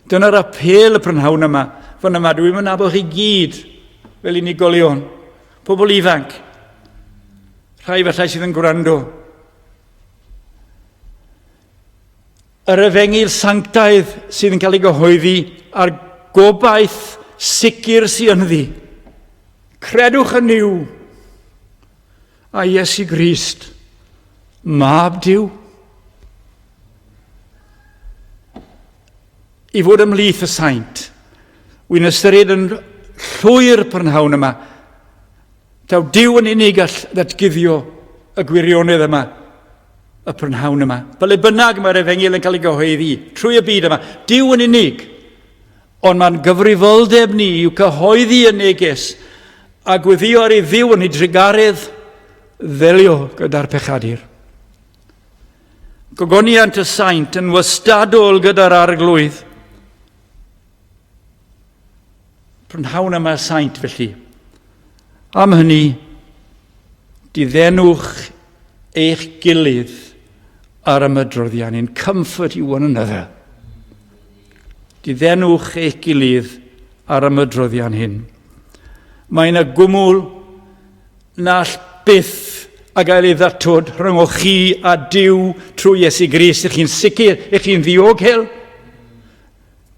S1: Dyna'r apêl y prynhawn yma. Fan yma, dwi'n mynd nabod chi gyd fel unigolion, pobl ifanc, rhai falle sydd yn gwrando. Yr efengyl sanctaidd sydd yn cael ei gyhoeddi a'r gobaith sicr sydd ynddi. Credwch yn Nuw a Iesu Grist, Mab Duw. I fod ymhlith y saint, wy'n ystyried yn llwyr prynhawn yma, taw Duw yn unig all ddatguddio y gwirionedd yma y prynhawn yma. Fel le bynnag mae'r efengyl yn cael ei gyhoeddi trwy y byd yma, Duw yn unig. Ond mae'n gyfrifoldeb ni i'w cyhoeddi y neges a gweddio ar ei Dduw yn ei drugaredd ddelio gyda'r pechadur. Gogoniant y saint yn wastadol gyda'r arglwydd. Prynhawn yma saint felly. Am hynny, diddenwch eich gilydd ar ymydroddian in comfort you one another. Diddenwch eich gilydd ar ymydroddian hyn. Mae yna gwmwl na all byth a gael ei ddatod rhyngoch chi a Duw trwy Iesu Grist. Ych chi'n sicr, ych chi'n ddiogel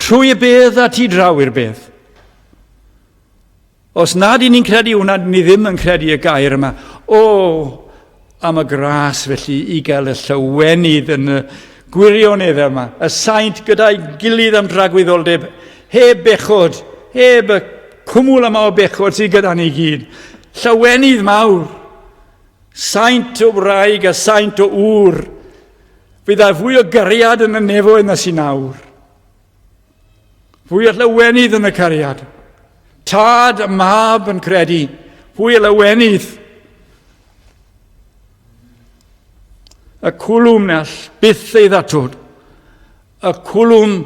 S1: trwy y bedd a tu draw i'r bedd. Os nad y'n ni'n credu hwnna, ni ddim yn credu y gair yma. O, am y gras felly i gael y llawenydd yn y gwirionedd yma. Y saint gyda'i gilydd am dragwyddoldeb, heb bechod, heb y cwmwl yma o bechod sydd gyda ni gyd. Llawenydd mawr. Saint o wraig a saint o ŵr. Fydd â fwy o gariad yn y nefoedd na sy'n awr. Fwy o lawenydd yn y cariad. Tad a mab yn credu. Fwy o lawenydd. Y cwlwm na all byth ei ddatod. Y cwlwm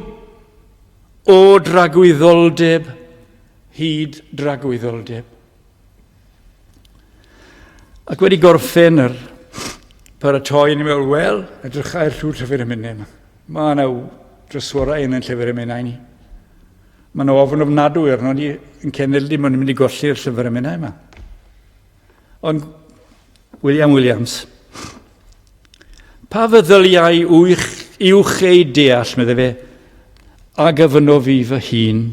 S1: o dragwyddoldeb hyd dragwyddoldeb. Ac wedi gorffen yr paratoi, ni'n meddwl, wel, edrychai'r llw llyfr emynau yma. Mae yna drysorau yn y llyfr emynau ni. Mae yna ofn ofnadwy arno ni yn cenedlu, mae'n mynd i golli'r llyfr emynau yma. Ond William Williams, pa feddyliau uwch, uwch ei deall, meddai fe, a gyfyno fi fy hun,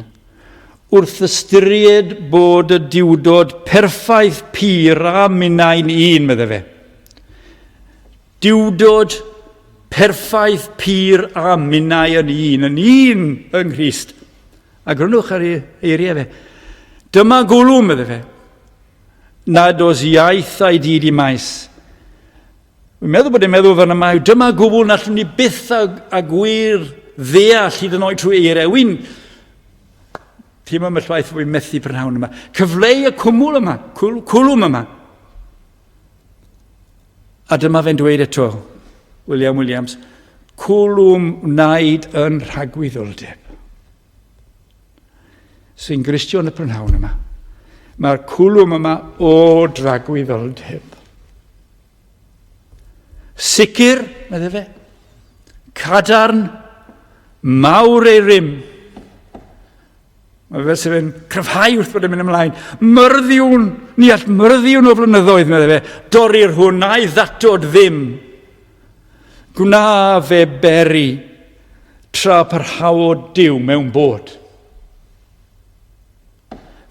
S1: wrth ystyried bod y diwdod perffaith pur a minnau'n un, meddai fe. Diwdod perffaith pur a minnau yn un, yn un yng Nghrist. A grynwch ar ei eiriau fe. Dyma gwlwm, meddai fe, nad oes iaith a'i dyd i maes. Dwi'n meddwl bod e'n meddwl fan yma, dyma gwbl na allwn ni byth a, a gwir ddeall hyd yn oed trwy eiriau. Wy'n teimlo am y llwaith fwy methu prynhawn yma. Cyfleu y cwmwl yma, cwl, cwlwm yma. A dyma fe'n dweud eto, William Williams, cwlwm wnaed yn rhagwyddoldeb. Sy'n Gristion y prynhawn yma. Mae'r cwlwm yma o dragwyddoldeb. Sicr, meddai fe, cadarn, mawr ei rym. Mae fel sydd yn cryfhau wrth bod yn mynd ymlaen. Myrddiwn, ni all myrddiwn o flynyddoedd, meddai fe, dorri'r hwn a'i ddatod ddim. Gwna fe beri tra parhao Duw mewn bod.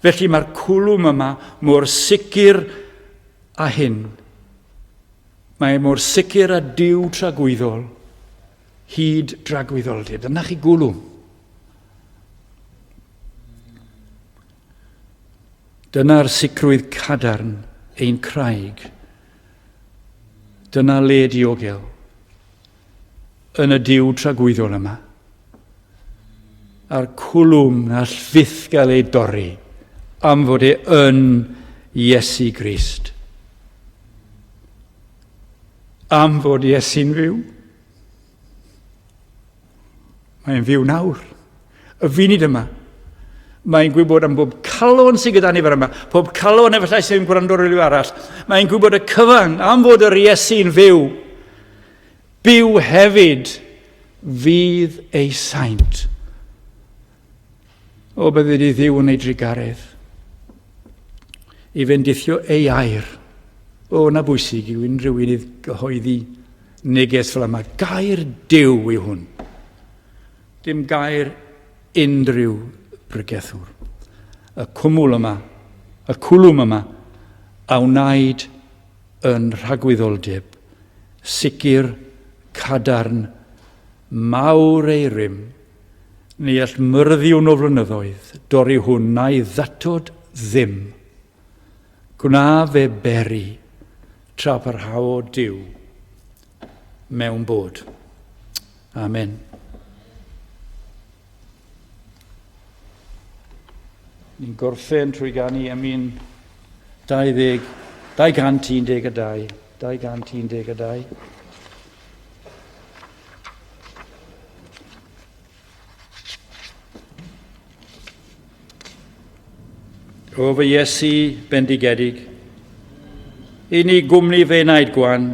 S1: Felly mae'r cwlwm yma mor sicr a hyn. Mae mor sicr a Duw tragwyddol hyd dragwyddoldeb. Dyna chi gwlwm. Dyna'r sicrwydd cadarn ein craig. Dyna le diogel yn y Duw tragwyddol yma. A'r cwlwm na all fyth gael ei dorri Am fod e yn Iesu Grist. Am fod Iesu'n fyw. Mae'n fyw nawr. Y funud yma. Mae'n gwybod am bob calon sydd gyda ni fel yma. Pob calon efallai sy'n gwrando ar rhyw arall. Mae'n gwybod y cyfan am fod yr Iesu'n fyw. Byw hefyd fydd ei saint. O, bydded i Dduw yn ei drugaredd i fendithio ei air. O, na bwysig yw unrhyw un i gyhoeddi neges fel yma. Gair Duw yw hwn. Dim gair unrhyw bregethwr. Y cwmwl yma, y cwlwm yma, a wnaed yn rhagwyddoldeb, sicr, cadarn, mawr ei rym, Ni all myrddiwn o flynyddoedd dorri hwn na'i ddatod ddim. Gwna fe beri tra parhao Duw mewn bod. Amen. Ni'n gorffen trwy ganu emyn 20, 212, 212. O fy Iesu bendigedig, i ni gwmni fe enaid gwan,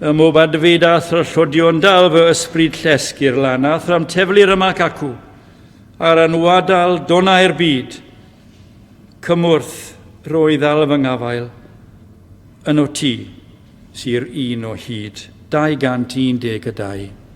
S1: ym mhob adfyd a thrallodion dal fy ysbryd llesg i'r lan, a thram teflir yma ac acw, ar anwadal donau'r byd, cymwrth roi ddal fy ngafael, yno ti. Sy'r un o hyd. 212.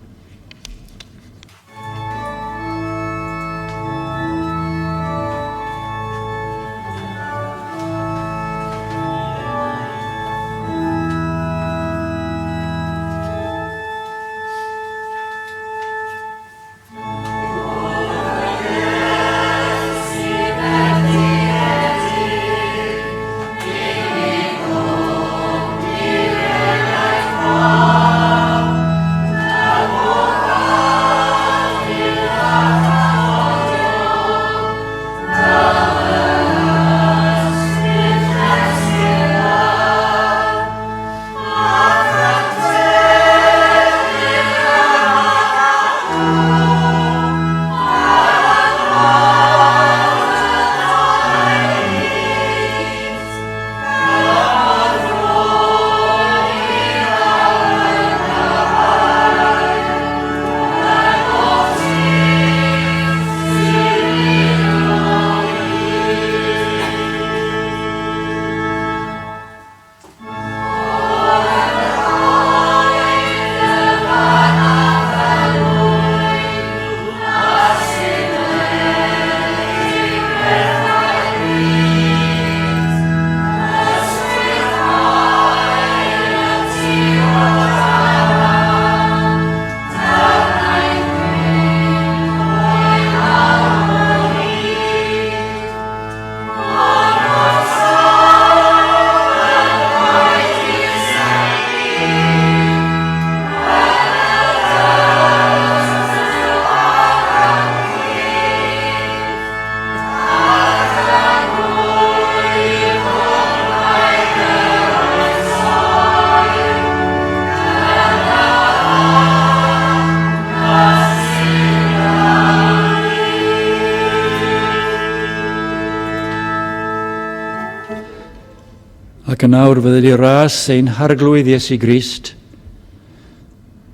S1: Ac yn awr fydded i ras ein Harglwydd Iesu Grist,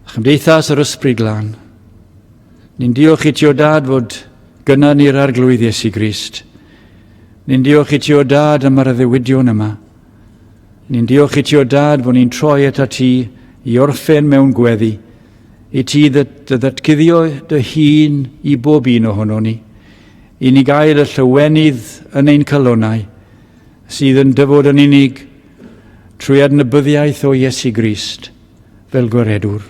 S1: a chymdeithas yr Ysbryd Glân. Ni'n diolch i ti o dad fod gyna ni'r Arglwydd Iesu Grist. Ni'n diolch i ti o dad am yr addewidion yma. Ni'n diolch i ti o dad fod ni'n troi at ti i orffen mewn gweddi, i ti dy ddatguddio dy hun i bob un ohono ni, i ni gael y llywenydd yn ein calonnau, sydd yn dyfod yn unig trwy adnabyddiaeth o Iesu Grist fel Gwaredwr.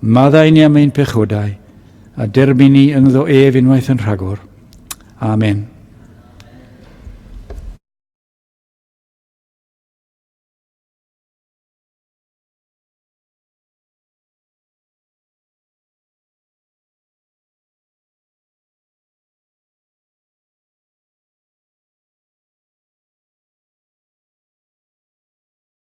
S1: Maddau ni am ein pechodau a derbyn ni ynddo ef unwaith yn rhagor. Amen.